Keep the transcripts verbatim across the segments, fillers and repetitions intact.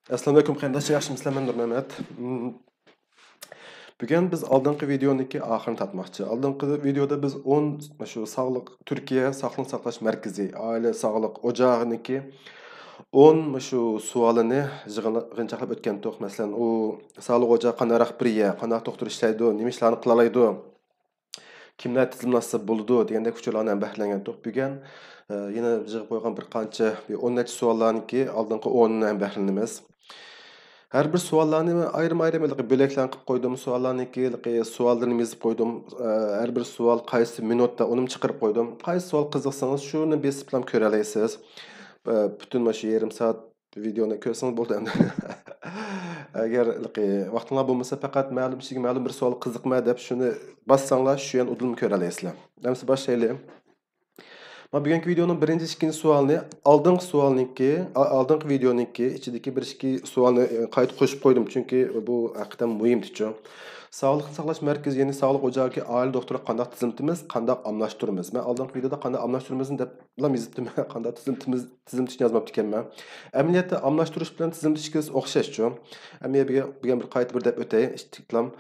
ئەسسالامۇئەلەيكۇم قېرىنداشلار، ياخشىمۇسىلەر؟ مەن نۇرمەمەت. مم، بۈگۈن بىز ئالدىنقى ۋىدېئونىڭكى ئاخىرىنى تارتماقچى. ئالدىنقى ۋىدېئودا بىز ئون شۇ ساغلىق، تۈركىيە ساقلىقنى ساقلاش مەركىزى، ئائىلە ساغلىق ئوچاغىنىڭكى ئون شۇ سوئالىنى يىغىن-، يىغىنچاقلاپ ئۆتكەنتۇق. مەسىلەن، ئۇ ساغلىق ئوچاقى قانداقراق بىر يەر، قانداق دوختۇر ئىشلەيدۇ، نېمە ئىشلارنى قىلالايدۇ، كىملەر تىزىملاتسا بولىدۇ دېگەندەك ئۇچۇرلارنى ھەم بەھرىلەنگەنتۇق. بۈگۈن، ئە، يەنە يىغىپ قويغان بىر قانچە، بىر ئون نەچچە سوئاللارنىڭكى ئالدىنقى ئونىنى ھەم بەھرىلىنىمىز. ھەر بىر سوئاللارنى مەن ئايرىم-ئايرىم ھېلىقى بۆلەكلەرنى قىلىپ قويدۇم. سوئاللارنىڭكى ھېلىقى سوئاللىرىنى يېزىپ قويدۇم. ئە، ھەر بىر سوئال قايسى مىنۇتتا، ئۇنىمۇ چىقىرىپ قويدۇم. قايسى سوئال قىزىقسىڭىز، شۇنى بېسىپلا كۆرەلەيسىز. ئە، پۈتۈن مانا شۇ يېرىم سائەت ۋىدېئونى كۆرسىڭىز بولدى ئەمدى. ئەگەر ھېلىقى ۋاقتىڭلار بولمىسا، پەقەت مەلۇم كىشىگە مەلۇم بىر سوئال قىزىقما دەپ شۇنى باسساڭلار، شۇ يەنە ئۇدۇلمۇ كۆرەلەيسىلەر. ئەمسە باشلايلى. مانا بۈگۈنكى ۋىدېئونىڭ بىرىنچى، ئىككىنچى سوئالىنى ئالدىنقى سوئالنىڭكى، ئا-، ئالدىنقى ۋىدېئونىڭكى ئىچىدىكى بىر ئىككى سوئالنى، ئە، قايتا قوشۇپ قويدۇم، چۈنكى بۇ ھەقىقەتەن مۇھىم تېچۇ. ساغلىقنى ساقلاش مەركىزى، يەنى ساغلىق ئوچاقىدىكى ئائىلە دوختۇرىغا قانداق تىزىملىتىمىز، قانداق ئالماشتۇرىمىز؟ مەن ئالدىنقى ۋىدېئودا قانداق ئالماشتۇرىمىزنى دەپلا يېزىپتىم، قانداق تىزىملىتىمىز، تىزىملىتىشنى يازماپتىكەنمەن. ئەمەلىيەتتە ئالماشتۇرۇش بىلەن تىزىملىتىش ئىككىلىسى ئوخشاشچۇ. ئەمما بۈگۈن، بۈگۈن بىر قايتا بىر دەپ ئۆتەي، ئىككىلام.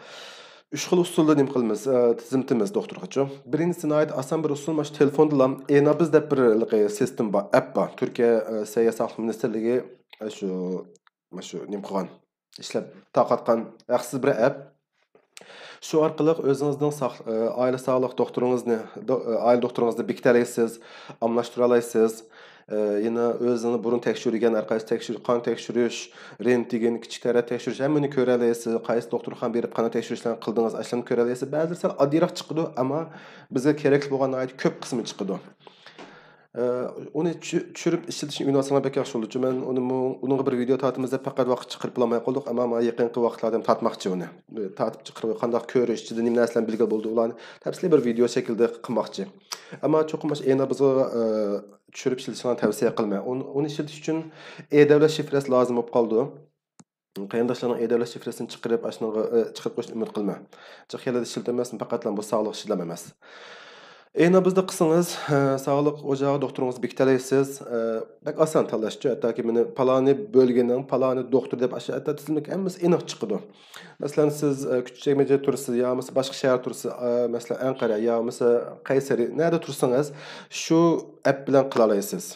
ئۈچ خىل ئۇسۇلدا نېمە قىلىمىز، ئە، تىزىملىتىمىز دوختۇرغىچۇ. بىرىنچىسى ناھايىتى ئاسان بىر ئۇسۇل، مانا شۇ تېلېفوندىلا ئېنابىز دەپ بىر ھېلىقى سىستېما بار، ئەپ بار. تۈركىيە، ئە، سەھىيە ساقلىق مىنىستىرلىكى، ئە، شۇ، مانا شۇ نېمە قىلغان، ئىشلەپ تارقاتقان ھەقسىز بىر ئەپ. شۇ ئارقىلىق ئۆزىڭىزنىڭ ساق-، ئە، ئائىلە ساغلىق دوختۇرىڭىزنى، دو-، ئە، ئائىلە دوختۇرىڭىزنى بېكىتەلەيسىز، ئالماشتۇرالايسىز. ئە، يەنە ئۆزىڭىز بۇرۇن تەكشۈرگەن ھەر قايسى تەكشۈر-، قان تەكشۈرۈش، رېنتگېن، كىچىك تەرەت تەكشۈرۈش، ھەممىنى كۆرەلەيسىز. قايسى دوختۇرخانا بېرىپ قانداق تەكشۈرۈشلەرنى قىلدىڭىز، ئاشۇلارنى كۆرەلەيسىز. بەزىلىرى سەل ئاددىيراق چىقىدۇ، ئەمما بىزگە كېرەكلىك بولغان ناھايىتى كۆپ قىسمى چىقىدۇ. ئە، ئۇنى چۈ-، چۈشۈرۈپ ئىشلىتىشنى ئۆگىنىۋالساڭلار بەك ياخشى بولىدۇ. مەن ئۇنىمۇ، ئۇنىڭغا بىر ۋىدېئو تارتىمىز دەپ پەقەت ۋاقىت چىقىرىپ بولالماي قالدۇق، ئەمما مانا يېقىنقى ۋاقىتلاردا تارتماقچى ئۇنى. ئە، تارتىپ چىقىرىپ قانداق كۆرۈش، ئىچىدە نېمە نەرسىلەرنى بىلگىلى بولىدۇ، ئۇلارنى تەپسىلىي بىر ۋىدېئو شەكلىدە قىلماقچى. ئەمما چوقۇم مانا شۇ ئېنابىزغا، ئە، چۈشۈرۈپ ئىشلىتىشىڭلارنى تەۋسىيە قىلىمەن. ئۇنى، ئۇنى ئىشلىتىش ئۈچۈن ئېدەۋلەت شىفرەسى لازىم بولۇپ قالىدۇ. قېرىنداشلارنىڭ ئېدەۋلەت شىفرىسىنى چىقىرىپ، ئاشۇنىڭغا، ئە، چىقىرىپ قويۇشنى ئۈمىد قىلماڭ. جىق يەرلەردە ئىشلىتەلمەسمۇ، پەقەتلا بۇ ساغلىق ئىشلىرى ئەمەس. ئېنابىزدا قىلسىڭىز، ئە، ساغلىق ئوچاقى دوختۇرىڭىزنى بېكىتەلەيسىز. ئە، بەك ئاسان تاللاشچۇ، ھەتتاكى مېنى پالانى بۆلگىنىڭ پالانى دوختۇرى دەپ ئاشۇ ھەتتا تىزىملىك ھەممىسى ئېنىق چىقىدۇ. مەسىلەن، سىز، ئە، كۈچۈكچەڭمەيجە تۇرسىز، يا بولمىسا باشقا شەھەر تۇرسىز، ئە، مەسىلەن، ئەنقەرە يا بولمىسا قەيسەرى، نەدە تۇرسىڭىز، شۇ ئەپ بىلەن قىلالايسىز.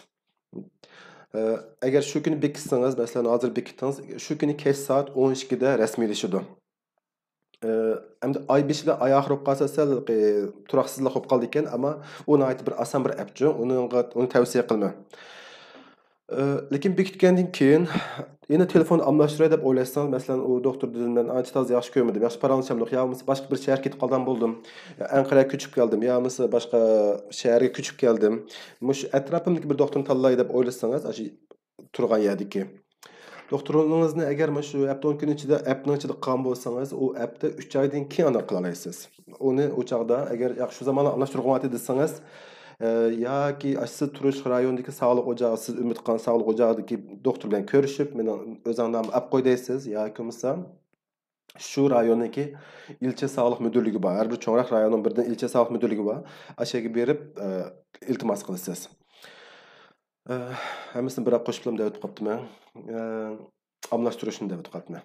ئە، ئەگەر شۇ كۈنى بېكىتسىڭىز، مەسىلەن، ھازىر بېكىتتىڭىز، شۇ كۈنى كەچ سائەت ئون ئىككىدە رەسمىيلىشىدۇ. ئە، ئەمدى ئاي بېشىدا، ئاي ئاخىرى بولۇپ قالسا، سەل، ئە، تۇراقسىزلىق بولۇپ قالىدىكەن، ئەمما ئۇ ناھايىتى بىر ئاسان بىر ئەپچۇ، ئۇنىڭغا، ئۇنى تەۋسىيە قىلىمەن. ئە، لېكىن بېكىتكەندىن كېيىن يەنە تېلېفون ئالماشتۇراي دەپ ئويلاشسىڭىز، مەسىلەن، ئۇ دوختۇردىن مەن ئانچە تازا ياخشى كۆرمىدىم، ياخشى پاراڭلىشالمىدۇق، يا بولمىسا باشقا بىر شەھەرگە كېتىپ قالغان بولدۇم، يا ئەنقەرەگە كۆچۈپ كەلدىم، يا بولمىسا باشقا شەھەرگە كۆچۈپ كەلدىم. مۇشۇ ئەتراپىمدىكى بىر دوختۇرنى تاللاي دەپ ئويلىسىڭىز، ئاشۇ تۇرغان يەردىكى دوختۇرىڭىزنى ئەگەر مانا شۇ ھەپتە ئون كۈن ئىچىدە، ئەپنىڭ ئىچىدە قىلغان بولسىڭىز، ئۇ ئەپتە ئۈچ ئايدىن كېيىن ئانداق قىلالايسىز. ئۇنى ئۇ چاغدا ئەگەر، ياق، شۇ زامانلا ئالماشتۇرغۇم بار دېسىڭىز، ئە، ياكى ئاشۇ سىز تۇرۇش رايونىدىكى ساغلىق ئوچاغى، سىز ئۈمىد قىلغان ساغلىق ئوچاغىدىكى دوختۇر بىلەن كۆرۈشۈپ، مېنىڭ ئۆزۈڭ نامىمنى ئاپ قوي دەيسىز، ياكى بولمىسا شۇ رايوندىكى ئىلچە ساغلىق مۇدىرلىكى بار. ھەر بىر چوڭراق رايوننىڭ بىرىدىن ئىلچە ساغلىق مۇدىرلىكى بار. ئاشۇ يەرگە بېرىپ، ئە، ئىلتىماس قىلىسىز. ئە، ھەممىسىنى بىراق قوشۇپلا دەۋېتىپ قاپتىمەن. ئە، ئالماشتۇرۇشنى دەۋېتىپ قاپتىمەن.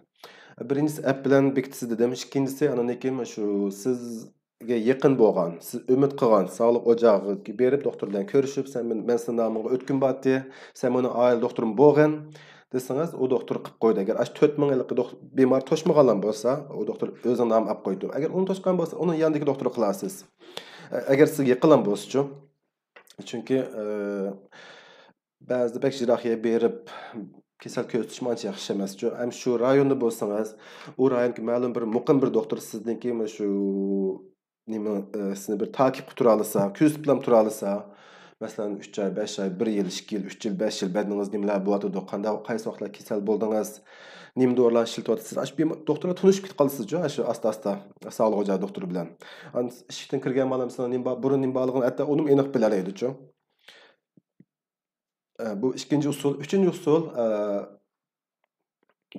بىرىنچىسى ئەپ بىلەن بېكىتىسىز دېدىم. ئىككىنچىسى ئاندىن كېيىن شۇ سىزگە يېقىن بولغان، سىز ئۈمىد قىلغان ساغلىق ئوچاغىغا بېرىپ دوختۇر بىلەن كۆرۈشۈپ، سەن مېن-، مەن سېنىڭ نامىڭغا ئۆتكۈن بارتتى، سەن مېنىڭ ئائىلە دوختۇرۇم بولغىن دېسىڭىز، ئۇ دوختۇر قىلىپ قويدى. ئەگەر ئاشۇ تۆت مىڭ ھېلىقى دوخ-، بىمار توشمىغانلا بولسا، ئۇ دوختۇر ئۆزىنىڭ نامىنى ئاپ قويىدۇ. ئەگەر ئۇنى توشقان بولسا، ئۇنىڭ يېنىدىكى دوختۇرى قىلارسىز. ئە-، ئەگەر سىزگە يېقىنلا بولسىچۇ. چۈنكى، ئە، بەزىدە بەك يىراق يەرگە بېرىپ كېسەل كۆزىتىشمۇ ئانچە ياخشى ئەمەسچۇ. ھەم شۇ رايوندا بولسىڭىز، ئۇ رايوندىكى مەلۇم بىر مۇقىم بىر دوختۇر سىزنىڭكى مانا شۇ نېمە، ئە، سىزنى بىر تاكىپقا تۇرالىسا، كۆزىتىپلا تۇرالىسا، مەسىلەن، ئۈچ ئاي، بەش ئاي، بىر يىل، ئىككى يىل، ئۈچ يىل، بەش يىل، بەدىنىڭىز نېمىلەر بولۇۋاتىدۇ، قانداق، قايسى ۋاقىتلار كېسەل بولدىڭىز، نېمە دورىلارنى ئىشلىتىۋاتىسىز، ئاشۇ بىم-، دوختۇرلار تونۇشۇپ كېتىپ قالىسىزچۇ، ئاشۇ ئاستا-ئاستا ساغلىق ئوچاقى دوختۇرى بىلەن. ئىشىكتىن كىرگەن بالا مەسىلەن، نېمە بار، بۇرۇن نېمە بارلىقىنى ھەتتا ئۇنىمۇ ئېنىق بىلەلەيدىچۇ. ئە، بۇ ئىككىنچى ئۇسۇل. ئۈچىنچى ئۇسۇل، ئە،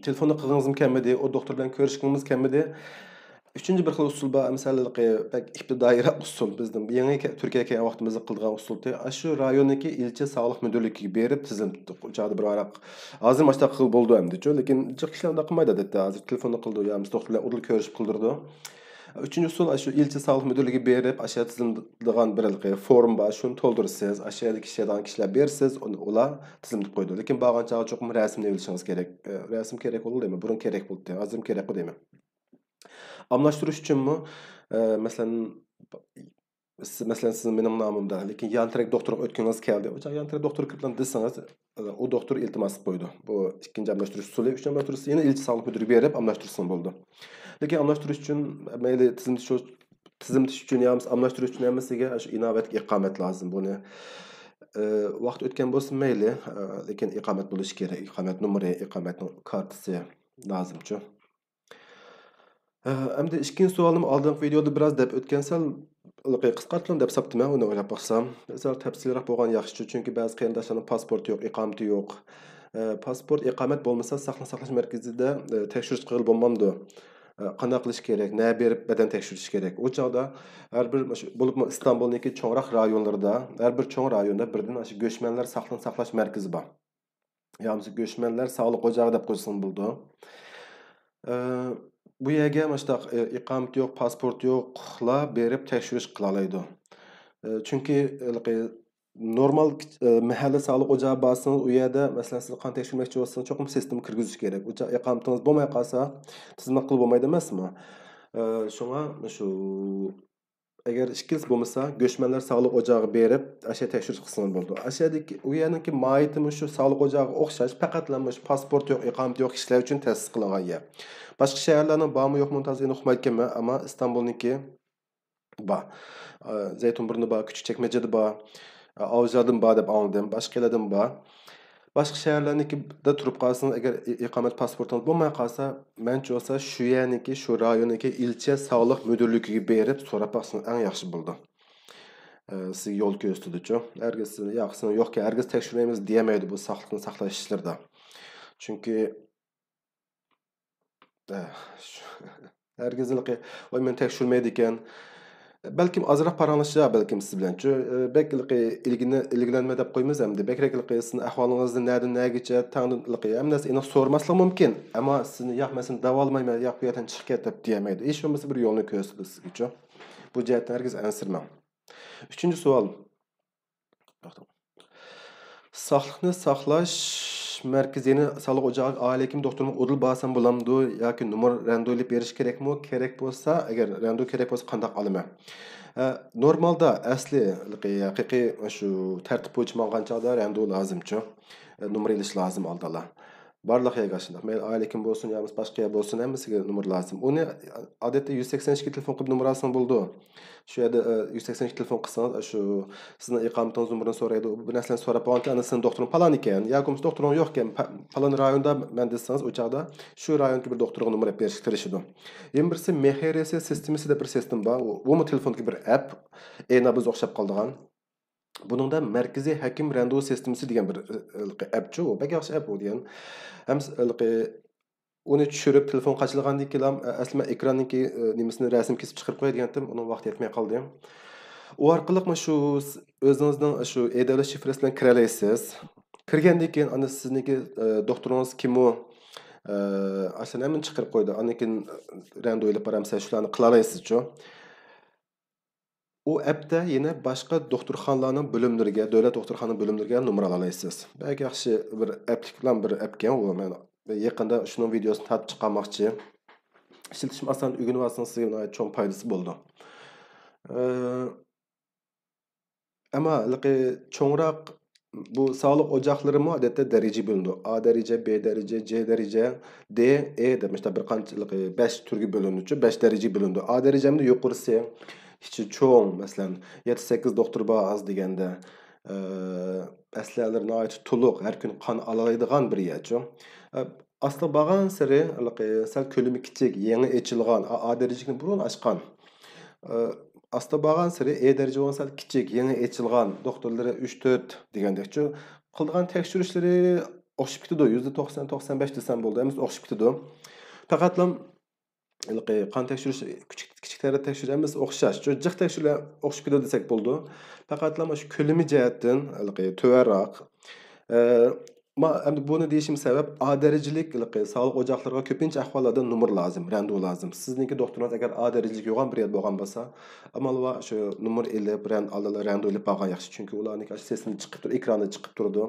تېلېفوندا قىلغىڭىزمۇ كەلمىدى، ئۇ دوختۇر بىلەن كۆرۈشكىڭىز كەلمىدى. ئۈچىنچى بىر خىل ئۇسۇل بار، مىسالى بەك ئىپتىدائىيراق ئۇسۇل، بىزنىڭ يېڭى كە-، تۈركىيەگە كەلگەن ۋاقتىمىزدا قىلىدىغان ئۇسۇل. ئاشۇ رايوننىڭكى ئىلچە ساغلىق مۇدىرلىكىگە بېرىپ تىزىم تۇتتۇق. ئۇ چاغدا بىر ۋاراق، ھازىر ماشتا قىلغىلى بولىدۇ ئەمدىچۇ، لېكىن جىق كىشىلەر ئۇنداق قىلمايدۇ ئادەتتە. ھازىر تېلېفوندا قىلىدۇ يا بولمىسا دوختۇر بىلەن ئۇدۇل كۆرۈشۈپ قىلدۇرىدۇ. ئۈچىنچى ئۇسۇل، ئاشۇ ئىلچە ساغلىق مۇدىرلىكىگە بېرىپ، ئاشۇ تىزىملىغان بىر فورم بار، شۇنى تولدۇرىسىز، ئاشۇ يەردىكى ئىشلەيدىغان كىشىلەر بېرىسىز، ئۇنى ئۇلار تىزىم تۇتۇپ قويىدۇ. لېكىن بارغان چاغدا چوقۇم رەسىمنى ئېلىشىڭىز كېرەك. ئە، رەسىم كېرەك بولىدۇ دەيمەن، بۇرۇن كېرەك بولدى، ھازىرمۇ كېرەكقۇ دەيمەن. ئالماشتۇرۇش ئۈچۈنمۇ، ئە، مەسىلەن، سىز، مەسىلەن، سىز مېنىڭ نامىمدا، لېكىن يان تەرەپ دوختۇرغا ئۆتكۈڭىز كەلدى. ئۇ چاغ يان تەرەپ دوختۇرغا كىرىپ دېسىڭىز، ئۇ دوختۇر ئىلتىماس قىلىپ قويىدۇ. بۇ ئىككىنچى ئالماشتۇرۇش ئۇسۇلى. ئۈچىنچى ئالماشتۇرۇش ئۇسۇلى يەنە ئىلچە ساغلىق مۇدىرىگە بېرىپ ئالماشتۇرسىڭىز بولىدۇ. لېكىن ئالماشتۇرۇش ئۈچۈن مەيلى تىزىم تۇتۇش، تىزىم تۇتۇش ئۈچۈن يا بولمىسا ئالماشتۇرۇش ئۈچۈن ھەممىسىگە شۇ ئىناۋەتلىك ئىقامەت لازىم بۇنى. ئى، ۋاقىت ئۆتكەن بولسا مەيلى، ئى، لېكىن ئىقامەت بولۇشى كېرەك. ئىقامەت نومۇرى، ئىقامەتنىڭ كارتىسى لازىمچۇ. ئە، ئەمدى ئىككىنچى سوئالنىمۇ ئالدىنقى ۋىدېيودا بىراز دەپ ئۆتكەن، سەل قىسقارتىلىم دەپ ساپتىمەن ئۇنى ئويلاپ باقسام. سەل تەپسىلىيرەك بولغان ياخشىچۇ، چۈنكى بەزى قېرىنداشلارنىڭ پاسپورتى يوق، ئىقامىتى يوق. ئە، پاسپورت، ئىقامەت بولمىسا ساقلىق ساقلاش مەركىزىدە، ئە، تەكشۈرۈش قىلغىلى بولمامدۇ؟ ئە، قانداق قىلىش كېرەك؟ نە بېرىپ بەدەن تەكشۈرۈش كېرەك؟ ئۇ چاغدا ھەر بىر، مۇشۇ، بولۇپمۇ ئىستانبۇلنىڭكى چوڭراق رايونلىرىدا، ھەر بىر چوڭ رايوندا بىردىن ئاشۇ گۆشمەنلەر ساقلىق ساقلاش مەركىزى بار. يا بولمىسا گۆشمەنلەر ساغلىق ئوچاغى دەپ قويسىڭىز بولىدۇ. ئە، بۇ يەرگە مۇشۇنداق، ئە، ئىقامىتى يوق، پاسپورتى يوقلار بېرىپ تەكشۈرۈش قىلالايدۇ. ئە، چۈنكى ھېلىقى نورمال كىچ-، ئە، مەھەللە ساغلىق ئوچىغىغا بارسىڭىز، ئۇ يەردە، مەسىلەن، سىز قان تەكشۈرمەكچى بولسىڭىز، چوقۇم سىستېما كىرگۈزۈش كېرەك. ئۇ چاغ ئىقامىتىڭىز بولماي قالسا، تىزىملىق قىلىپ بولمايدۇ ئەمەسمۇ؟ ئە، شۇڭا شۇ ئەگەر ئىككىلىسى بولمىسا، گۆشمەنلەر ساغلىق ئوچىغىغا بېرىپ، ئاشۇ تەكشۈرۈش قىلسىڭىز بولىدۇ. ئاشۇ يەردىكى، ئۇ يەرنىڭكى ماھىيىتى مۇشۇ ساغلىق ئوچىغىغا ئوخشاش، پەقەتلا مۇشۇ پاسپورت يوق، ئىقامىتى يوق كىشىلەر ئۈچۈن تەسىس قىلىنغان يەر. باشقا شەھەرلەرنىڭ بارمۇ يوقمۇ تازا ئېنىق ئۇقمايدىكەنمەن، ئەمما ئىستانبۇلنىڭكى بار. ئە، زەيتۇنبۇرنىدا بار، كۈچۈكچەكمەجىدە بار، ئە، ئاۋزاردىمۇ بار دەپ ئاڭلىدىم، باشقا يەرلەردىمۇ بار. باشقا شەھەرلەرنىڭكىدە تۇرۇپ قالسىڭىز، ئەگەر ئى-، ئىقامەت پاسپورتىڭىز بولماي قالسا، مەنچە بولسا شۇ يەرنىڭكى، شۇ رايوننىڭكى ئىلچە ساغلىق مۇدىرلىكىگە بېرىپ سوراپ باقسىڭىز ئەڭ ياخشى بولىدۇ. ئە، سىزگە يول كۆرسىتىدۇچۇ. ھەرگىز سىزنى، ياق، سىزنىڭ يوقكەن، ھەرگىز تەكشۈرمەيمىز دېيەلمەيدۇ بۇ ساقلىقنى ساقلاش ئىشلىرىدا. چۈنكى، ئە، شۇ، ھەرگىز ھېلىقى، ۋاي، مېنى تەكشۈرمەيدىكەن. بەلكىم ئازراق پاراڭلىشار بەلكىم سىز بىلەن. چۈ-، ئە، بەك ھېلىقى ئىلگىنە-، ئىلگىلەنمە دەپ قويىمىز ئەمدى. بەكرەك ھېلىقى سىزنىڭ ئەھۋالىڭىزنى نەدىن نەگىچە تەڭدىن ھېلىقى ھەممە نەرسە ئېنىق سورىماسلىقى مۇمكىن. ئەمما سىزنى، ياق، مەن سېنى داۋالىمايمەن، ياق، بۇ يەردىن چىقىپ كەت دەپ دېيەلمەيدۇ. ھېچ بولمىسا بىر يولنى كۆرسىتىدۇ سىزگىچۇ. بۇ جەھەتتىن ھەرگىز ئەنسىرىمەڭ. ئۈچىنچى سوئال. ساقلىقنى ساقلاش مەركىزىنى ساقلىق ئوچىقىغا ئائىلە ھېكىمى دوختۇرىمۇ ئۇدۇل بارسام بولامدۇ ياكى نومۇر رەندۇ ئېلىپ بېرىش كېرەكمۇ؟ كېرەك بولسا، ئەگەر رەندۇ كېرەك بولسا قانداق ئالىمەن؟ ئە، نورمالدا ئەسلى ھەقىقىي شۇ تەرتىپ بويىچە ماڭغان چاغدا رەندۇ لازىمچۇ؟ ئە، نومۇر ئېلىش لازىم ئالدىلا. بارلىق يەرگە شۇنداق. مەيلى ئائىلە ھېكىمى بولسۇن يا بولمىسا باشقا يەر بولسۇن، ھەممىسىگە نومۇر لازىم. ئۇنى ئادەتتە يۈز سەكسەن ئىككىگە تېلېفون قىلىپ نومۇر ئالساڭ بولىدۇ. شۇ يەردە، ئە، يۈز سەكسەن ئىككىگە تېلېفون قىلسىڭىز، ئە، شۇ سىزنىڭ ئىقامىتىڭىز نومۇرىنى سورايدۇ. بۇ نەرسىلەرنى سوراپ بولغانكەن، ئاندىن سىزنىڭ دوختۇرىڭىز پالان ئىكەن، ياكى بولمىسا دوختۇرىڭىز يوق ئىكەن، پا-، پالان رايوندا مەن دېسىڭىز، ئۇ چاغدا شۇ رايوندىكى بىر دوختۇرغا نومۇر ئېلىپ بېرىشكە تىرىشىدۇ. يەنە بىرسى مېخېرېسى سىستېمىسى دەپ بىر سىستېما بار. ئۇ، بۇمۇ تېلېفوندىكى بىر ئەپ. ئېنا بىز ئوخشاپ قالىدىغان. بۇنىڭدا مەركىزىي ھەكىم رەندۇ سىستېمىسى دېگەن بىر، ئە، ئەپچۇ، ئۇ بەك ياخشى ئەپ ئۇ دېگەن. ھەم س-، ھېلىقى ئۇنى چۈشۈرۈپ، تېلېفون قاچىلىغاندىن كېيىن، ئە، ئەسلى مەن ئېكراننىڭكى، ئە، نېمىسىنى، رەسىم كېسىپ چىقىرىپ قوياي دېگەنتىم، ئۇنىڭ ۋاقتى يەتمەي قالدى. ئۇ ئارقىلىق مانا شۇ س-، ئۆزىڭىزنىڭ شۇ ئېدەۋلەش شىفرىسى بىلەن كىرەلەيسىز. كىرگەندىن كېيىن، ئاندىن سىزنىڭكى، ئە، دوختۇرىڭىز كىمۇ، ئە، ئاشۇلارنى ھەممىنى چىقىرىپ قويدى. ئاندىن كېيىن، ئە، رەندۇ ئېلىپ بارامسىز، شۇلارنى قىلالايسىزچۇ. ئۇ ئەپتە يەنە باشقا دوختۇرخانىلارنىڭ بۆلۈملىرىگە، دۆلەت دوختۇرخانا بۆلۈملىرىگە نومۇر ئالالايسىز. بەك ياخشى بىر ئەپلىكلام بىر ئەپكەن ئۇ. مەن يېقىندا شۇنىڭ ۋىدېيوسىنى تارتىپ چىقارماقچى. ئىشلىتىشمۇ ئاسان، ئۆگىنىۋالسىڭىز سىزگە ناھايىتى چوڭ پايدىسى بولىدۇ. ئە، ئەمما ھېلىقى چوڭراق بۇ ساغلىق ئوچاقلىرىمۇ ئادەتتە دەرىجە بۆلۈنىدۇ. ئا دەرىجە، بې دەرىجە، جې دەرىجە، دې، ئې دەپ مۇشۇنداق بىر قانچە ھېلىقى بەش تۈرگە بۆلۈنىدۇچۇ، بەش دەرىجە بۆلۈنىدۇ. ئا دەرىجەمدە يۇقىرىسى، ئىچى چوڭ، مەسىلەن، يەتتە سەككىز دوختۇر بار ئاز دېگەندە، ئە، ئەسلىھەلىرى ناھايىتى تولۇق، ھەر كۈنى قان ئالالايدىغان بىر يەرچۇ. ئە، ئاستا بارغانسېرى ھېلىقى سەل كۆلىمى كىچىك، يېڭى ئېچىلغان، ئا، ئا دەرىجىنى بۇرۇن ئاچقان. ئە، ئاستا بارغانسېرى ئې دەرىجە بولغان سەل كىچىك، يېڭى ئېچىلغان، دوختۇرلىرى ئۈچ تۆت دېگەندەكچۇ. قىلىدىغان تەكشۈرۈشلىرى ئوخشىشىپ كېتىدۇ. يۈزدە توقسان، توقسان بەش دېسەم بولىدۇ، ھەممىسى ئوخشىشىپ كېتىدۇ. پەقەتلا ھېلىقى قان تەكشۈرۈش، كىچىك، كىچىك تەرەت تەكشۈرۈش ھەممىسى ئوخشاش. شۇ جىق تەكشۈرۈشلەر ئوخشىشىپ كېتىدۇ دېسەك بولىدۇ. پەقەتلا مۇشۇ كۆلىمى جەھەتتىن ھېلىقى تۆۋەنراق. ئە، ما-، ئەمدى بۇنى دېيىشىم سەۋەب، ئا دەرىجىلىك ھېلىقى ساغلىق ئوچاقلىرىغا كۆپىنچە ئەھۋاللاردا نومۇر لازىم، رەندۇ لازىم. سىزنىڭكى دوختۇرىڭىز ئەگەر ئا دەرىجىلىك يوغان بىر يەردە بولغان بولسا، ئامال بار شۇ نومۇر ئېلىپ، رەن-، ئالدىنلا رەندۇ ئېلىپ بارغان ياخشى. چۈنكى ئۇلارنىڭكى ئاشۇ سىستېما چىقىپ تۇرىدۇ، ئېكراندا چىقىپ تۇرىدۇ.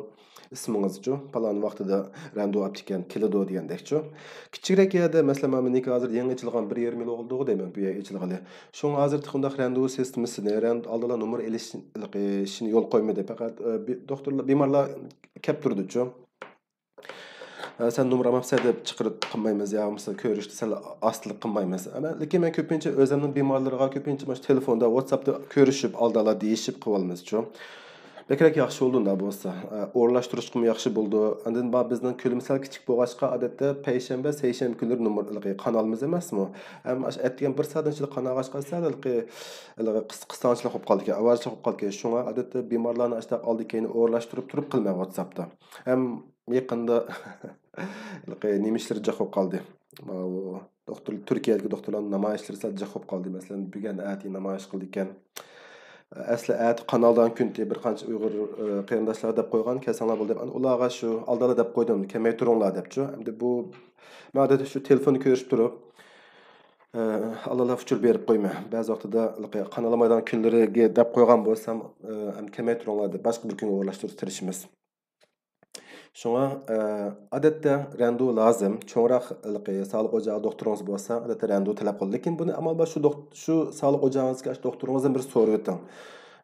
ئىسمىڭىزچۇ، پالان ۋاقتىدا رەندۇ ئاپتىكەن، كېلىدۇ دېگەندەكچۇ. كىچىكرەك يەردە، مەسىلەن، مانا مېنىڭكى ھازىر يېڭى ئېچىلغان، بىر يېرىم يىل بولدىغۇ دەيمەن بۇ يەر ئېچىلغىلى. شۇڭا ھازىر تېخى ئۇنداق رەندۇ سىستېمىسىنى، رەند-، ئالدىنلا نومۇر ئېلىشنى يول قويمىدى. پەقەت، ئە، بى-، دوختۇرلار، بىمارلار كەپ تۇرىدۇچۇ. ئە، سەن نومۇر ئالماپسەن دەپ چىقىرىپ قىلمايمىز، يا بولمىسا كۆرۈشتە سەل ئاستىلىق قىلمايمىز. ئەمما لېكىن مەن كۆپىنچە ئۆزۈمنىڭ بىمارلىرىغا كۆپىنچە مۇشۇ تېلېفوندا، ۋاتساپتا كۆرۈشۈپ، ئالدىنلا دېيىشىپ قىلىۋالىمىزچۇ. بەكرەك ياخشى بولدى ئۇنداق بولسا. ئە، ئورۇنلاشتۇرۇشقىمۇ ياخشى بولىدۇ. ئاندىن بار بىزنىڭ كۆلىمى سەل كىچىك بولغاچقا، ئادەتتە پەيشەنبە، سەيشەنبە كۈنلىرى نومۇر، ھېلىقى قانالىمىز ئەمەسمۇ؟ ھەم ئاشۇ ئەتىگەن بىر سائەتنىڭ ئىچىدە قانالغاچقا سەل ھېلىقى، ھېلىقى قىس-، قىستاڭچىلىق بولۇپ قالىدىكەن، ئاۋارىچىلىك بولۇپ قالىدىكەن. شۇڭا ئادەتتە بىمارلارنى ئاشۇنداق ئالدى كەينى ئورۇنلاشتۇرۇپ تۇرۇپ قىلىمەن ۋاتساپتا. ھەم يېقىندا ھېلىقى نېمە ئىشلىرى جىق بولۇپ قالدى. ماۋۇ دوختۇر، تۈركىيەدىكى دوختۇرلارنىڭ نامايىشلىرى سەل جىق بولۇپ قالدى. مەسىلەن، بۈگۈن ئەتە نامايىش قىلىدىكەن. ئەسلى ئەتە قانالدان كۈنتى بىر قانچە ئۇيغۇر، ئە، قېرىنداشلار دەپ قويغان، كەلسەڭلار بولدى دەپ. ئۇلارغا شۇ ئالدىلا دەپ قويدۇم، كەلمەي تۇرۇڭلار دەپچۇ. ئەمدى بۇ، مەن ئادەتتە شۇ تېلېفوندا كۆرۈشۈپ تۇرۇپ، ئە، ئالدىلا ئۇچۇر بېرىپ قويىمەن. بەزى ۋاقتىدا قانالمايدىغان كۈنلىرىگە دەپ قويغان بولسام، ئە، ئەمدى كەلمەي تۇرۇڭلار دەپ، باشقا بىر كۈنگە ئورۇنلاشتۇرۇشقا تىرىشىمىز. شۇڭا، ئە، ئادەتتە رەندۇ لازىم. چوڭراق ھېلىقى ساغلىق ئوچاقى دوختۇرىڭىز بولسا، ئادەتتە رەندۇ تەلەپ قىلىدۇ. لېكىن بۇنى ئامال بار شۇ دوخت-، شۇ ساغلىق ئوچاقىڭىزدىكى ئاشۇ دوختۇرىڭىزدىن بىر سورىۋېتىڭ.